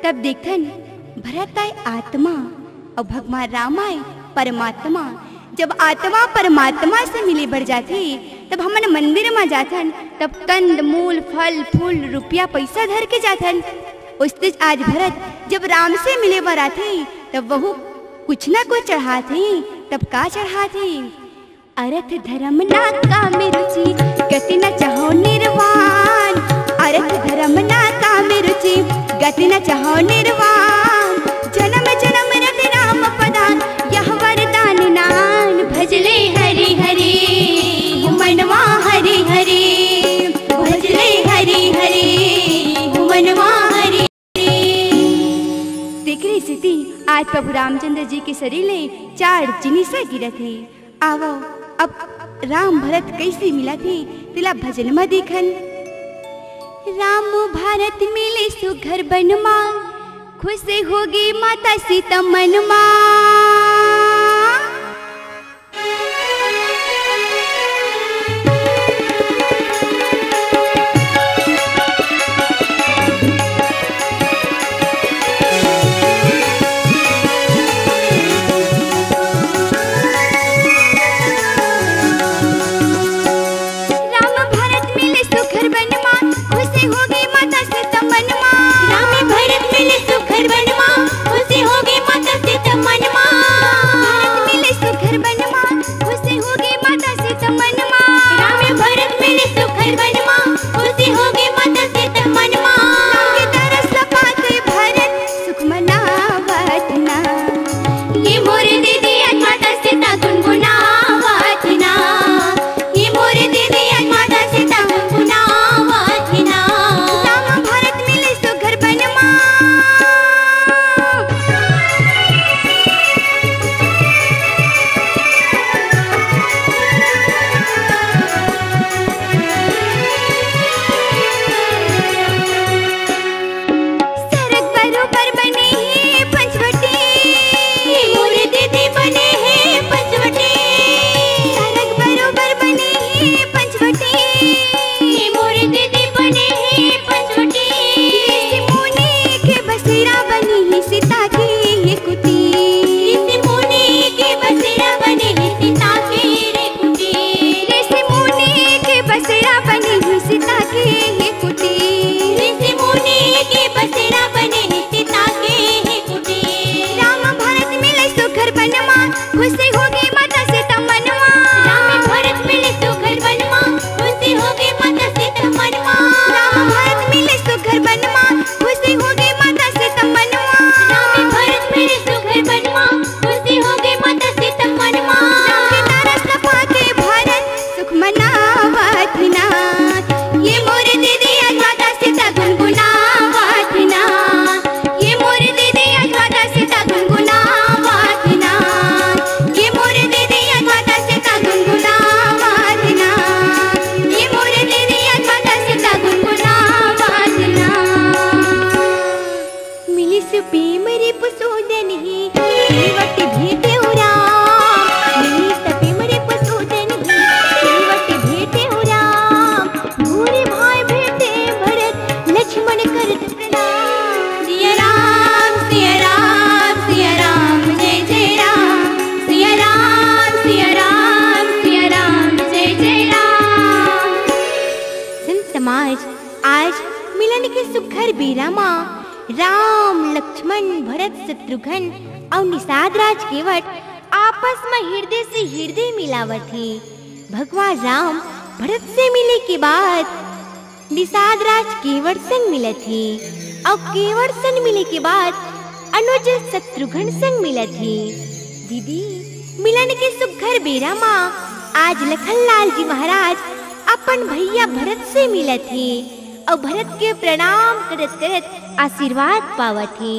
तब देखथन, भरत आय आत्मा अउ भगवान राम आय परमात्मा। जब आत्मा परमात्मा से मिले बर जाथे, तब हमन मंदिर म जाथन, तब कंद मूल, फल फूल, रुपया पैसा धर के जाथन। ओइसनेच आज भरत जब राम से मिले बर आथे, तब वहू कुछ ना कुछ चढ़ाथे। तब का चढ़ाथे? अरथ धरम ना काम रुचि, गति न चाहो निर्वाण। अरथ धरम ना काम रुचि, गति न चाहो निर्वाण। जनम जनम रति राम पदान, यह वरदान नान। भजले हरि हरि, मनवा हरि हरि। भजले हरि हरि, मनवा हरि। तेकरे सेती आज प्रभु रामचंद्र जी के शरीर ले चार जिनिसा गिरत हे। आवव, अब राम भरत कइसे मिलत हे, तेला भजन म देखन। राम भरत मिले सुघर बन मा, खुश होगे माता सीता मन मा। राम भरत मिले सुघर बन मा, खुश होगे माता सीता मन मा। राम भरत मिले सुघर बन मा, खुश होगे माता सीता मन मा। भरत मिले सुघर बन मा, खुश होगे माता सीता मन मा। राम भरत मिले सुघर बन मा, खुश होगे माता सीता मन मा। राम के दरस पाके भरत सुख मनावत ना। ये मोर दीदी आज माता सीता गुनगुनावत ना। ये मोर दीदी आज माता सीता गुनगुनावत ना। राम भरत मिले सुघर बन मा। सरग बरोबर बने हे पंचवटी। मोर दीदी बने हे पंचवटी। सरग बरोबर बने हे पंचवटी। मोर दीदी बने हे पंचवटी। ऋषि मुनि के बसेरा बने हे सीता के ये कुटी। ऋषि मुनि के बसेरा बने हे सीता के रे कुटी। ऋषि मुनि के बसेरा बने हे सीता के ये कुटी। ऋषि मुनि के बसेरा बने हे सीता के ये कुटी। राम भरत मिले सुघर बन मा, खुश होगे माता सीता मन मा। राम भरत मिले सुघर बन मा, खुश होगे माता सीता मन मा। राम भरत मिले सुघर बन मा, खुश होगे माता सीता मन मा। राम भरत मिले सुघर बन मा, खुश होगे माता सीता मन मा। राम के दरस पाके भरत सुख मनावत ना। ये मोर दीदी आज माता सीता गुनगुनावत ना। ये मोर दीदी आज माता सीता गुनगुनावत ना। ये मोर दीदी आज माता सीता गुनगुनावत ना। ये मोर दीदी आज माता सीता गुनगुनावत ना। मिलिस प्रेम रिपुसूदन ही, केवट भेटे राम। मिलिस प्रेम रिपुसूदन ही, केवट भेटे राम। भूरि भाई भेटे भरत, लक्ष्मण करत प्रणाम। सिया राम, सिया राम, सिया राम, जय जय राम। सिया राम, सिया राम, सिया राम, जय जय राम। संत समाज, आज मिलन के सुघर बेरा मा राम, लक्ष्मण, भरत, शत्रुघ्न अउ निषाद राज केवट आपस म हिरदे से हिरदे मिलावत हे। भगवान राम भरत से मिले के बाद निषाद राज केवट संग मिलत हे अउ केवट संग मिले के बाद अनुज शत्रुघ्न संग मिलत हे। दीदी, मिलन के सुघर बेरा मा आज लखनलाल जी महाराज अपन भैया भरत से मिलत हे अउ भरत के प्रणाम करत करत आशीर्वाद पावत हे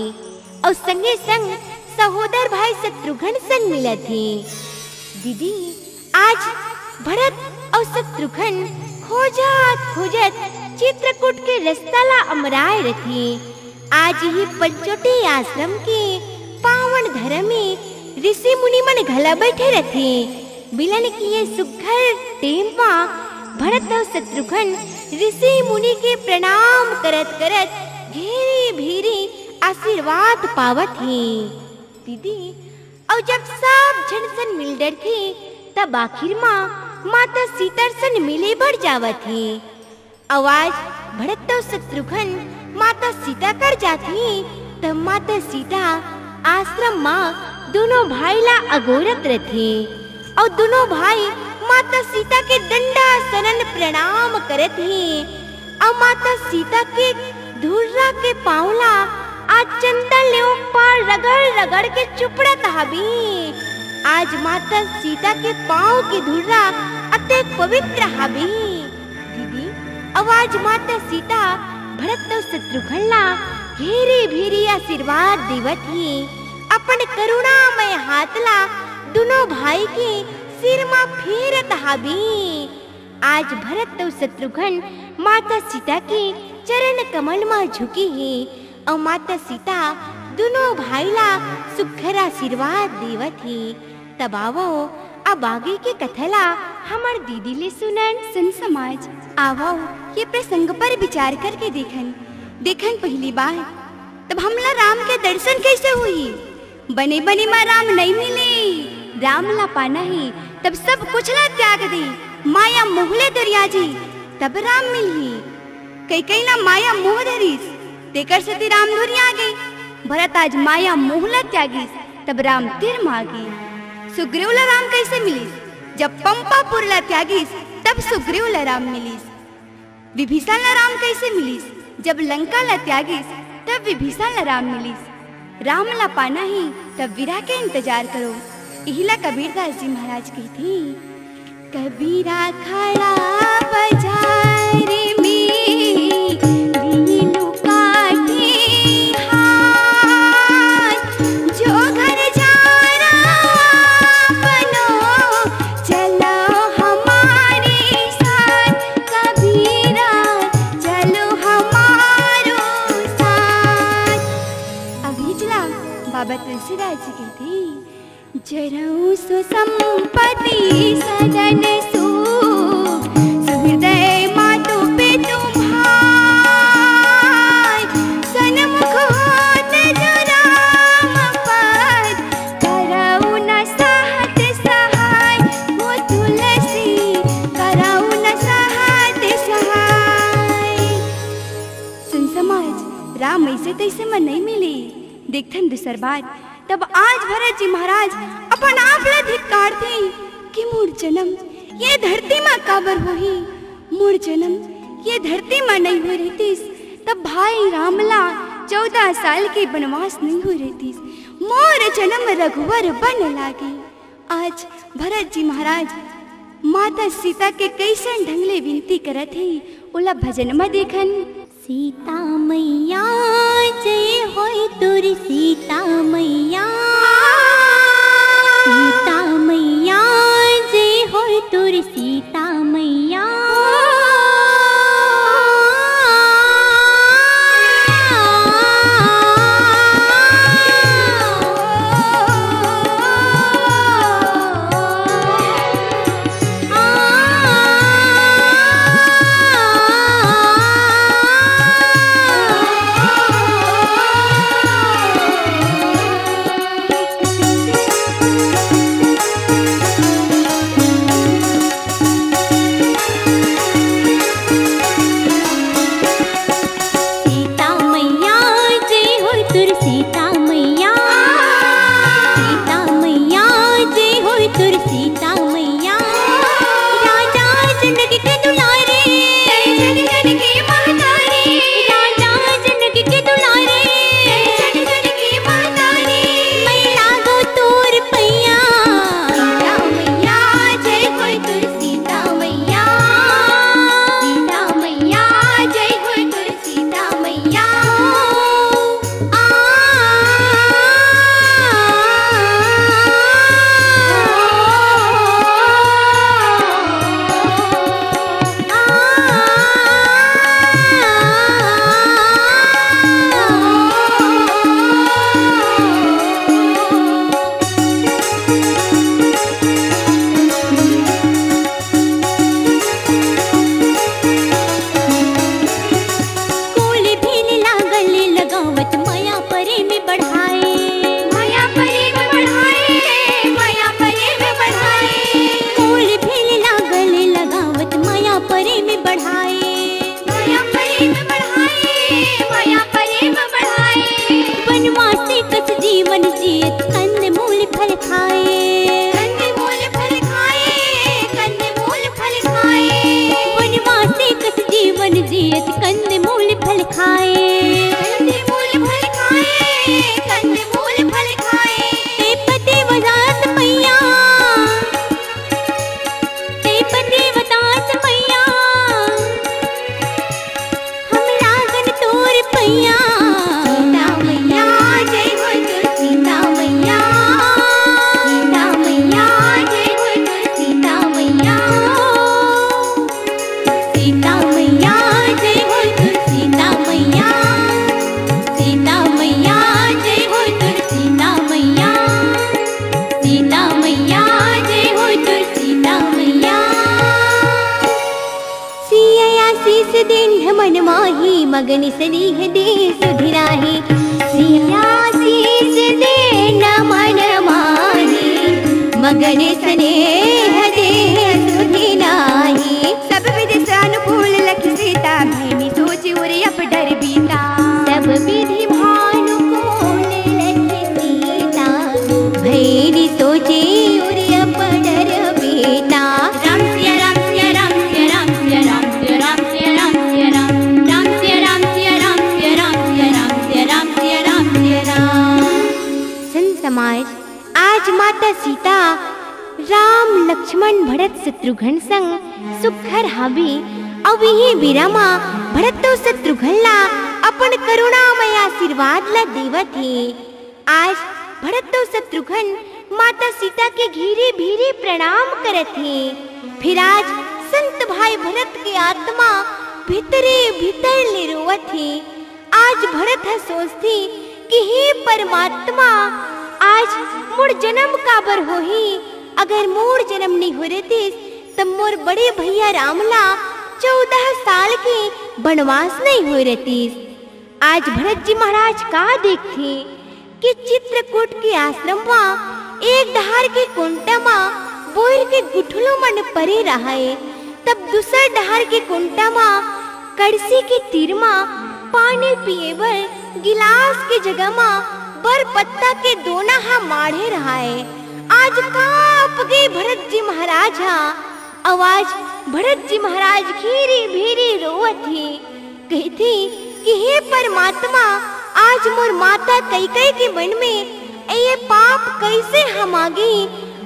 अउ संगे संग सहोदर भाई शत्रुघ्न संग मिलत हे। दीदी, आज भरत अउ शत्रुघ्न खोजत खोजत चित्रकूट के रस्ता ला अमराए रथे। आज ही पंचवटी आश्रम के पावन धरा में ऋषि मुनि मन घला बैठे रथे। मिलन के ये सुघर टेम मा भरत अउ शत्रुघ्न ऋषि मुनि के प्रणाम करत करत घेरी भेरी आशीर्वाद पावत हे। दीदी, अउ जब सब झन सन मिल डरथे, तब आखिर मा माता सीता सन मिले बर जावत हे। अउ आज भरत अउ शत्रुघ्न माता सीता कर जाथे, तब माता सीता आश्रम मा दोनों भाई ला अगोरत रथे। अउ दोनों भाई माता सीता के दंडा सनन प्रणाम करत हे। अउ माता सीता के धुर्रा के पाँव ला आज चंदन ले ओपार रगड़ रगड़ के चुपड़त हाबे। आज माता सीता के पाँव के धुर्रा अतेक पवित्र हाबे। दीदी, अउ आज माता सीता भरत अउ शत्रुघ्न ला घेरी भेरी आशीर्वाद देवत हे। अपन करुणामय हाथ ला दुनों भाई के सिर मा फेरत हाबे। आज भरत अउ शत्रुघ्न माता सीता के चरण कमल मा झुके हे अउ माता सीता दुनों भाई ला सुघर आशीर्वाद देवत हे। तब आवो, अब आगे के कथा ला हमर दीदी ले सुनन। सुन समाज, आवो, ये प्रसंग पर विचार करके देखन। देखन पहली बार, तब हमला राम के दर्शन कैसे होही? बने बने मा राम नइ मिले। राम ला पाना हे, तब सब कुछ ला त्याग दे, माया मोह ले दुरिया जी, तब राम मिलही। कैकई ला माया मोह धरिस, तेकर सेती राम दुरिया गे। भरत आज माया मोह ला त्यागिस, तब राम तीर मा गे। सुग्रीव ला राम कैसे मिलिस? जब पंपापुर ला त्यागिस, तब सुग्रीव ला राम मिलिस। विभीषण ला राम कैसे मिलिस? जब लंका ला त्यागिस, तब विभीषण ला राम मिलिस। राम ला पाना हे, तब विरह के इंतजार करो। इही ला कबीरदास जी महाराज कहिथे, कबीरा खड़ा बाजार में, लीलू काटे हाथ, जो घर जाना बनो, चलो हमारे साथ, कबीरा, चलो हमारो साथ। अभी चला, बाबा तुलसीदास जी कहिथे, जरऊ सो संपत्ति सदन सुख, सुहृदय मातु पितु भाई, सन्मुख होत जो राम पद, करऊ न सहत सहाय, वो तुलसी, करऊ न सहत सहाय। सुन समाज, राम ऐसे तैसे म नइ मिले। देखथन दूसर बार, तब आज भरत जी महाराज अपन आप ला धिक्कारथे कि मोर जन्म ये धरती मा काबर होही? मोर जन्म ये धरती मा नइ होय रहितिस, तब भाई राम ला चौदह साल के बनवास नइ होय रहितिस। मोर जन्म रघुवर बन लागे। आज भरत जी महाराज माता सीता के कइसन ढंग ले विनती करत हे, ओला भजन म देखन। सीता मैया जय होय तोर सीता मैया, सीता मैया जय होय तोर सीता मैया। मया प्रेम बढ़ाए। वनवासी कस जीवन जियत कंद मूल फल खाए। कंद मूल फल खाए, कंद मूल फल खाए। वनवासी कस जीवन जियत कंद मूल फल खाए। कंद मूल फल खाए, कंद मूल फल खाए। ते पति वदास मैया, ते पति वदास मैया, हम लागन तोर पैया। सीता मैया जय हो, तोर सीता मैया। सीता मैया जय हो, तोर सीता मैया। सीता मैया जय हो, तोर सीता मैया। सीता मैया जय हो, तोर सीता मैया। सीता मैया जय हो, तोर सीता मैया। सिया आशीष देन मन माही, मगन स्नेह दे सुधि नाही। सिया आशीष देन मन माही, मगन स्नेह दे सुधि नाही। सब विधि से अनुकूल लखि सीता, भैनी सोचि उर अप डर बीता। सब विधि भानुकूल लखि सीता, भैनी सोचि उर अप डर बीता। राम सिया राम सिया राम सिया राम सिया राम सिया राम सिया राम सिया राम। राम सिया राम सिया राम सिया राम सिया राम सिया राम सिया राम सिया राम। संत समाज, आज माता सीता राम, लक्ष्मण, भरत, शत्रुघ्न संग सुग्घर हाबे, अउ इही बेरा म भरत अउ शत्रुघ्न ला अपन करुणामय आशीर्वाद ला देवत हे। आज भरत अउ शत्रुघ्न माता सीता के घीरे भीरे प्रणाम करत हे। फिर आज संत भाई भरत के आत्मा भीतरे भीतर ले रोवत हे। आज भरत ह सोचथे कि हे परमात्मा, आज मोर जन्म काबर होही? अगर मोर जन्म नइ हो रहतिस, त मोर बड़े भैया राम ला चौदह साल के बनवास नइ हो रहतिस। आज भरत जी महाराज का देखथे कि चित्रकूट के आश्रम म एक डहार के कोंटा म बोइर के गुठलू मन परे रहय, तब दूसर डहार के कोंटा म कड़सी के तीर म पानी पिए बर गिलास के जगह म बर पत्ता के दोना ह माढ़े रहय। आज कांप गे भरत जी महाराज ह, अउ आज भरत जी महाराज घीरी भीरी रोवत हे। कहिथे कि हे परमात्मा, आज मोर माता कैकई के मन में ये पाप कैसे हमा गे,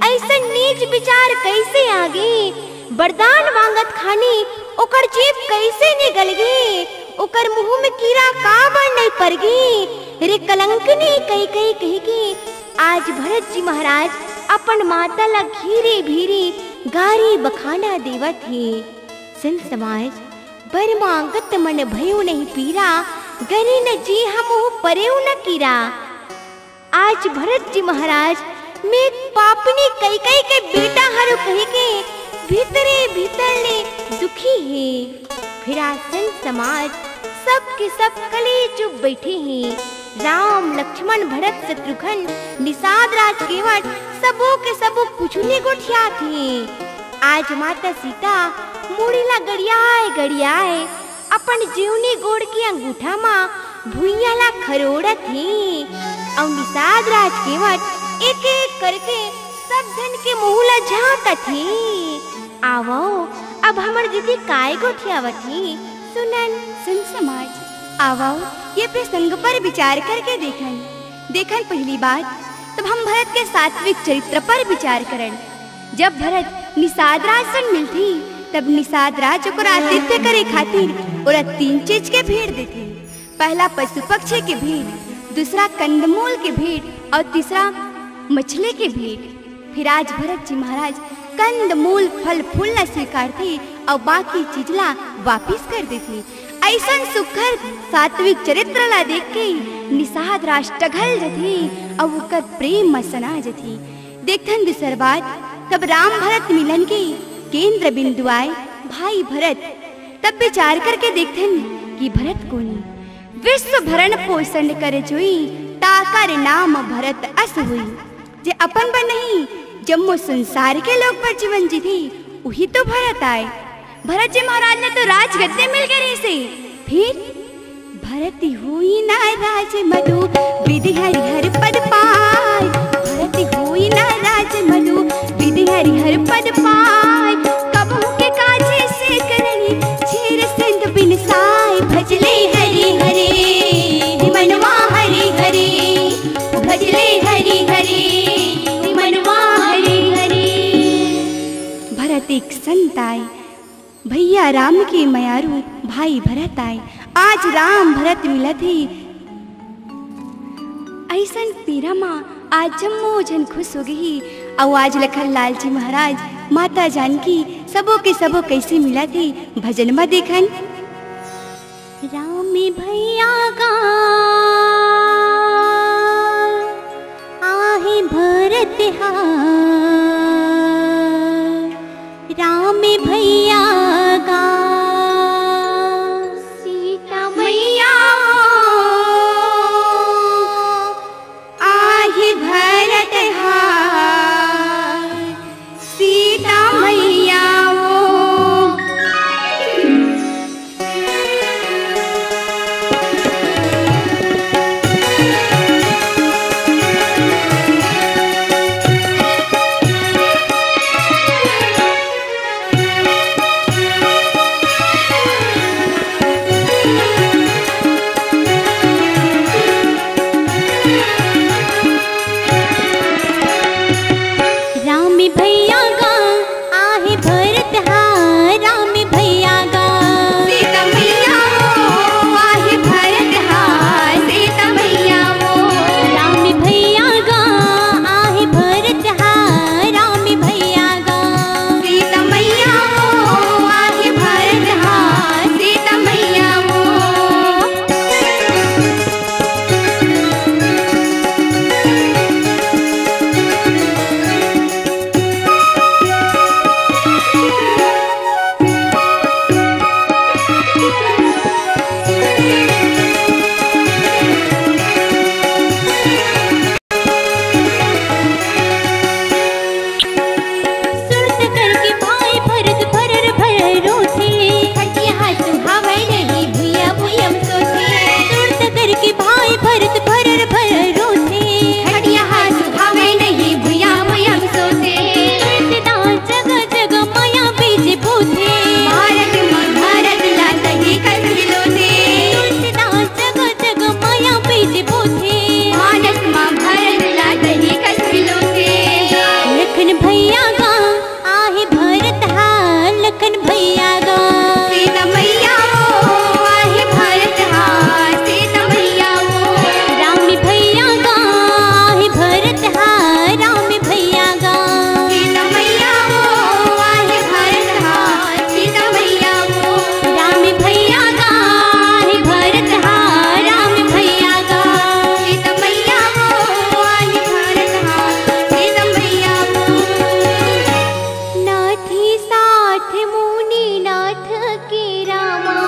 अइसन नीच विचार कैसे आ गे? बरदान मांगत खानी ओकर जीभ कैसे निकल गे? ओकर मुंह में कीरा काबर नइ पर गे? रे कलंकिनी कैकई कहिके आज भरत जी महाराज अपन माता ला घीरी भीरी गारी बखाना देवत हे। संत समाज, बर मांगत मन भयउ नहीं पीरा, गरे न जी हम ओह परेउ न कीरा। आज भरत जी महाराज में पापिनी कैकई के बेटा हरव कहिके भीतरे भीतर ले दुखी हे। फिर आज संत समाज सब के सब कले चुप बैठे हे। राम, लक्ष्मण, भरत, शत्रुघ्न, निषाद राज केवट सबो के सबो कुछु नइ गोठियात हे। आज माता सीता मुड़ी ला गड़ियाए गड़ियाए अपन जीवनी गोड़ के अंगूठा म भुइयां ला खरोड़त हे। अउ निषाद राज केवट एक एक करके सब झन के मुंह ला झांकत हे। आवव, अब हमर दीदी काय गोठियावत हे, सुनन। संत समाज, आवव, ये प्रसंग पर विचार करके देखन। देखन पहली बात, तब हम भरत के सात्विक चरित्र पर विचार करन। जब भरत निषाद राज सन मिलथे, तब निषाद राज ओकर आतिथ्य करे खातिर ओला तीन चीज के भेंट देथे। पहला पशु पक्षी के भेंट, दूसरा कंदमूल के भेंट अउ तीसरा मछली के भेंट। फिर आज भरत जी महाराज कंदमूल फल फूल ला स्वीकारथे अउ बाकी चीज ला वापिस कर देथे। अइसन सुघर सात्विक चरित्र ला देख के निषाद राज टघल जथे अउ ओकर प्रेम म सना जथे। देखथन दूसर बात, तब राम भरत मिलन के केंद्र बिंदु आय भाई भरत। तब विचार करके देखथन कि भरत कोनी। विश्व भरण पोषण कर जोई, ताकर नाम भरत अस होई। जे अपन बर नहीं, जम्मो संसार के लोग बर जीवन जीथे, उही तो भरत आय। भरत जी महाराज ला तो राजगद्दी मिल गे रहिसे। फिर भरत भरत होई ना राज मधु, विधि हरिहर पद पाय। भरत होई ना राज मधु, विधि हरिहर पद पाय। कबहु के काजे से करनी, छेर संत बिन साय। भजले हरि हरि, मनवा हरि हरि। भजले हरि हरि, मनवा हरि हरि। भरत एक संत आय, भैया राम के मयारू भाई भरत आय। आज राम भरत मिलत हे। अइसन पीरा मा आज जम्मो झन खुश हो गई। अउ आज लखन लाल जी महाराज, माता जानकी, सबो के सबो कैसे मिलत हे, भजन मा देखन। राम भैया गा आहे भरत हा, राम भैया गा सीता मैया हो, आहे भरत हा सीता मैया हो। राम भैया गा आहे भरत हा, राम भैया गा सीता मैया हो, आहे भरत हा सीता मैया हो। राम भैया गा आहे भरत हा, राम भैया गा सीता मैया हो, आहे भरत हा सीता मैया हो। सुरत करके भाई भरत भरर भरर रोथे। खटिया हाथ सुहावै नहीं, भुइया भुइयम सोथे। सुरत करके भाई भरत भरर भरर रोथे। खटिया हाथ सुहावै नहीं, भुइया भुइयम सोथे। तुलसीदास जग जग मया बीज बोथे। भारत मा भरत ला दही कस मिलोथे। तुलसीदास जग जग मया बीज बोथे। मानस मा भरत ला दही कस मिलोथे। लखन भैया गा आहे भरत हा, लखन भैया गा सीता मैया हो, आहे भरत हा सीता मैया हो। राम भैया गा आहे भरत हा, राम भैया गा सीता मैया हो, आहे भरत हा सीता मैया हो। राम भैया गा आहे भरत हा, राम भैया गा सीता मैया हो, आहे भरत हा सीता मैया हो। नाथी साथ मुनि नाथ के रामा,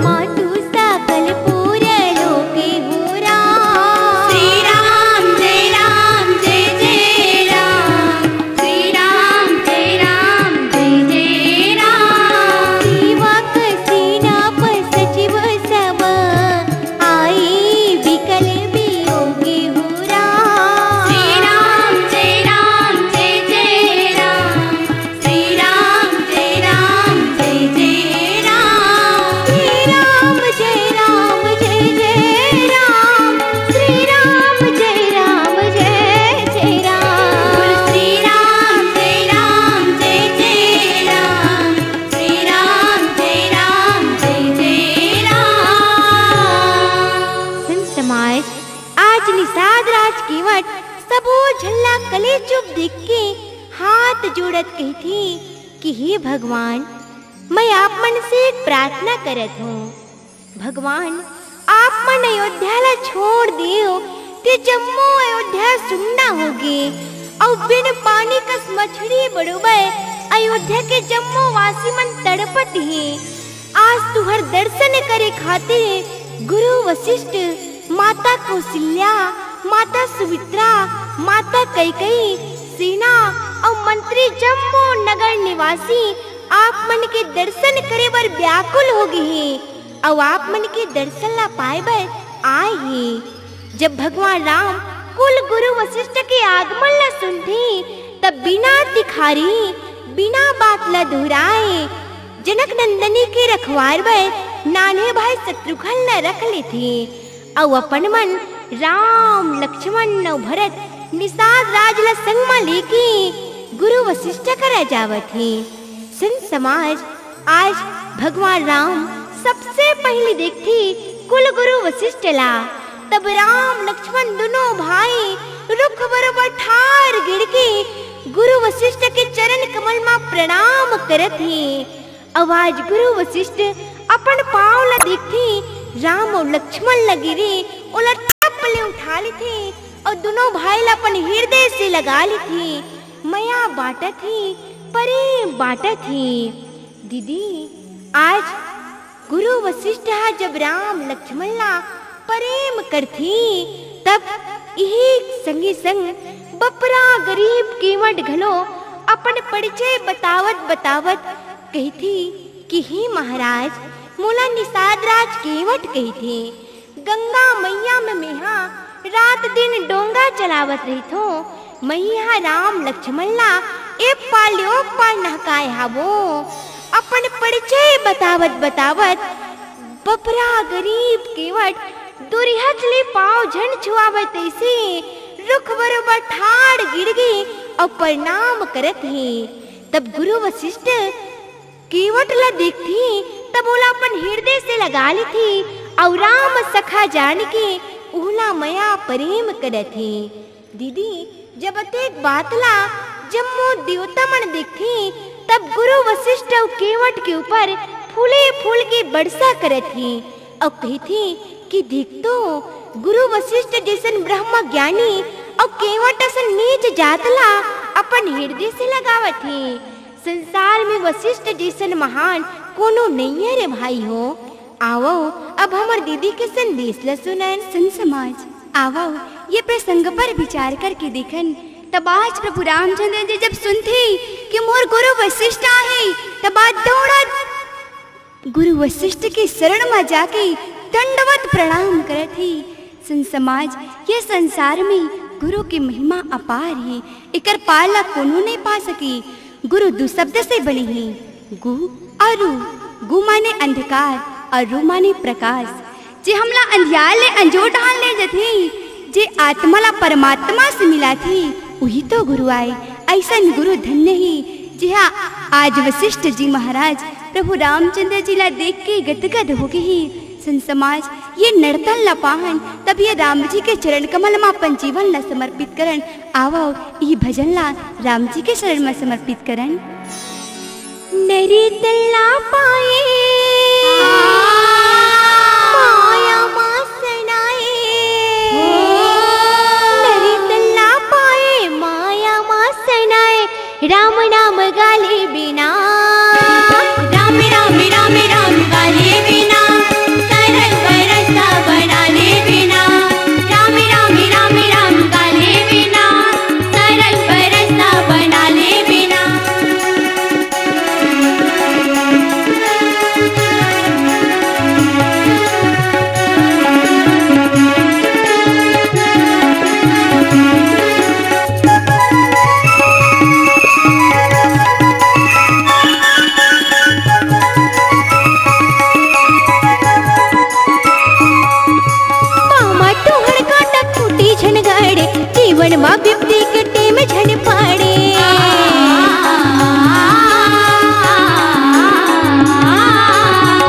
मातु सकल पुर लोके हो राम। श्री राम जय राम जय जय राम। श्री राम जय राम जय जय राम। सेवक सेनाप सचिव सब, आई बिकल बियोगी हो राम। श्री राम जय राम जय जय राम। श्री राम जय राम जय जय राम। श्री राम जय राम जय जय राम। श्री राम जय राम जय जय राम। श्री राम जय राम जय जय राम। श्री राम जय राम जय जय राम। संत समाज, आज निषाद राज केवट सबो झन ला कलेचुप देख के हाथ जोड़त कहिथे कि हे भगवान, मैं आप मन से एक प्रार्थना करत हूँ। भगवान, आप मन अयोध्या ला छोड़ देव, ते जम्मो अयोध्या सुन्ना होगे, अउ बिन पानी कस मछली बरोबर अयोध्या के जम्मो वासी मन तड़पत हे। आज तुहर दर्शन करे खातिर गुरु वशिष्ठ, माता कौशल्या, माता सुमित्रा, माता कैकई, सेना अउ मंत्री जम्मो नगर निवासी आप मन के दर्शन करे बर व्याकुल हो गे हे। अउ आप मन के दर्शन ला पाए बर आए हे। जब भगवान राम कुल गुरु वशिष्ठ के आगमन ला सुनथे, तब बिना तिखारी, बिना बात ला दोहराए, जनक नंदनी के रखवार बर नान्हे भाई शत्रुघ्न ला रख लेथे। अउ अपन मन राम, लक्ष्मण अउ भरत निषाद राज ला संग मा लेके गुरु वशिष्ठ करा जावत हे। संत समाज, आज भगवान राम सबसे पहिली देखथे कुल गुरु वशिष्ठ ला। तब राम लक्ष्मण दुनों भाई रुख बरोबर ठाढ़ गिड़ के गुरु वशिष्ठ के चरण कमल मा प्रणाम करत हे। अउ आज गुरु वशिष्ठ अपन पाँव ला देखथे, राम अउ लक्ष्मण ला गिरे, ओला टप ले उठा लेथे अउ दुनों भाई ला अपन हिरदय से लगा लेथे। मया बांटत हे, परेम बांटत हे। दीदी, आज गुरु वशिष्ठ ह जब राम लक्ष्मण ला परेम करथे, तब इही संगे संग बपरा गरीब केवट घलो अपन परिचय बतावत बतावत कहिथे कि हे महाराज, मोला निषाद राज केवट कहिथे। गंगा मइया में मेहा रात दिन डोंगा चलावत रहिथों। मइहा राम लक्ष्मण ला ए पार ले ओ पार नहकाए हावों। अपन परिचय बतावत बतावत बपरा गरीब केवट दुरिहत ले पाँव झन छुआवय तइसे रुख बरोबर ठाढ़ गिर गे अउ प्रणाम करत हे। तब गुरु वशिष्ठ केवट ला देखथे, तब ओला अपन हिरदय से लगा लेथे अउ राम सखा जान के ओला मया परेम करत हे। दीदी, जब अतेक बात ला जम्मो देवता मन देखथे, तब गुरु वशिष्ठ अउ केवट के ऊपर फूले फूल के बरसा करत हे अउ कहिथे कि देख तो, गुरु वशिष्ठ जइसन ब्रह्म ज्ञानी अउ केवट असन नीच जात ला अपन हिरदय से लगावत हे। संसार में वशिष्ठ जइसन महान कोनो नइये रे भाई हो। आवव, अब हमर दीदी के संदेश ल सुनन। संत समाज, आवव, ये प्रसंग पर विचार करके देखन। तब आज प्रभु रामचंद्र जी जब सुनथे कि मोर गुरु वशिष्ठ आहे, तब आज दौड़त गुरु वशिष्ठ के शरण म जाके दंडवत प्रणाम करत हे। संत समाज, ये संसार में गुरु के महिमा अपार हे, एकर पार ला कोनो नइ पा सके। गुरु दू शब्द से बने हे, गु अउ रु। गु माने अंधकार अउ रु माने प्रकाश। जे हमला अंधियार ले अंजोर डहान ले जथे, जे आत्मा ला परमात्मा से मिलाथे, उही तो गुरु आय। अइसन गुरु धन्य हे, जेहा आज वशिष्ठ जी महाराज प्रभु रामचंद्र जी ला देख के गदगद हो गे हे। संत समाज, ये नड़तन ला पाहन, तब ये राम जी के चरण कमल म अपन जीवन ला समर्पित करन। आवव, ई भजन ला राम जी के शरण म समर्पित करन। नड़तन ला पाए, माया मा सनाए। नड़तन ला पाए, माया मा सनाए। राम नाम गाले बिना, राम, राम, राम, राम गाले बिना, सरल बर रस्ता बना ले बिना। राम, राम, राम, राम गाले बिना, सरल बर रस्ता बना ले बिना। पाँव म तुंहर कांटा खूंटी झन गाड़े, जीवन म बिपदी के टेम झन पाड़े।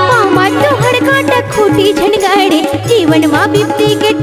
पाँव म तुंहर कांटा खूंटी झन गाड़े, जीवन म बिपदी के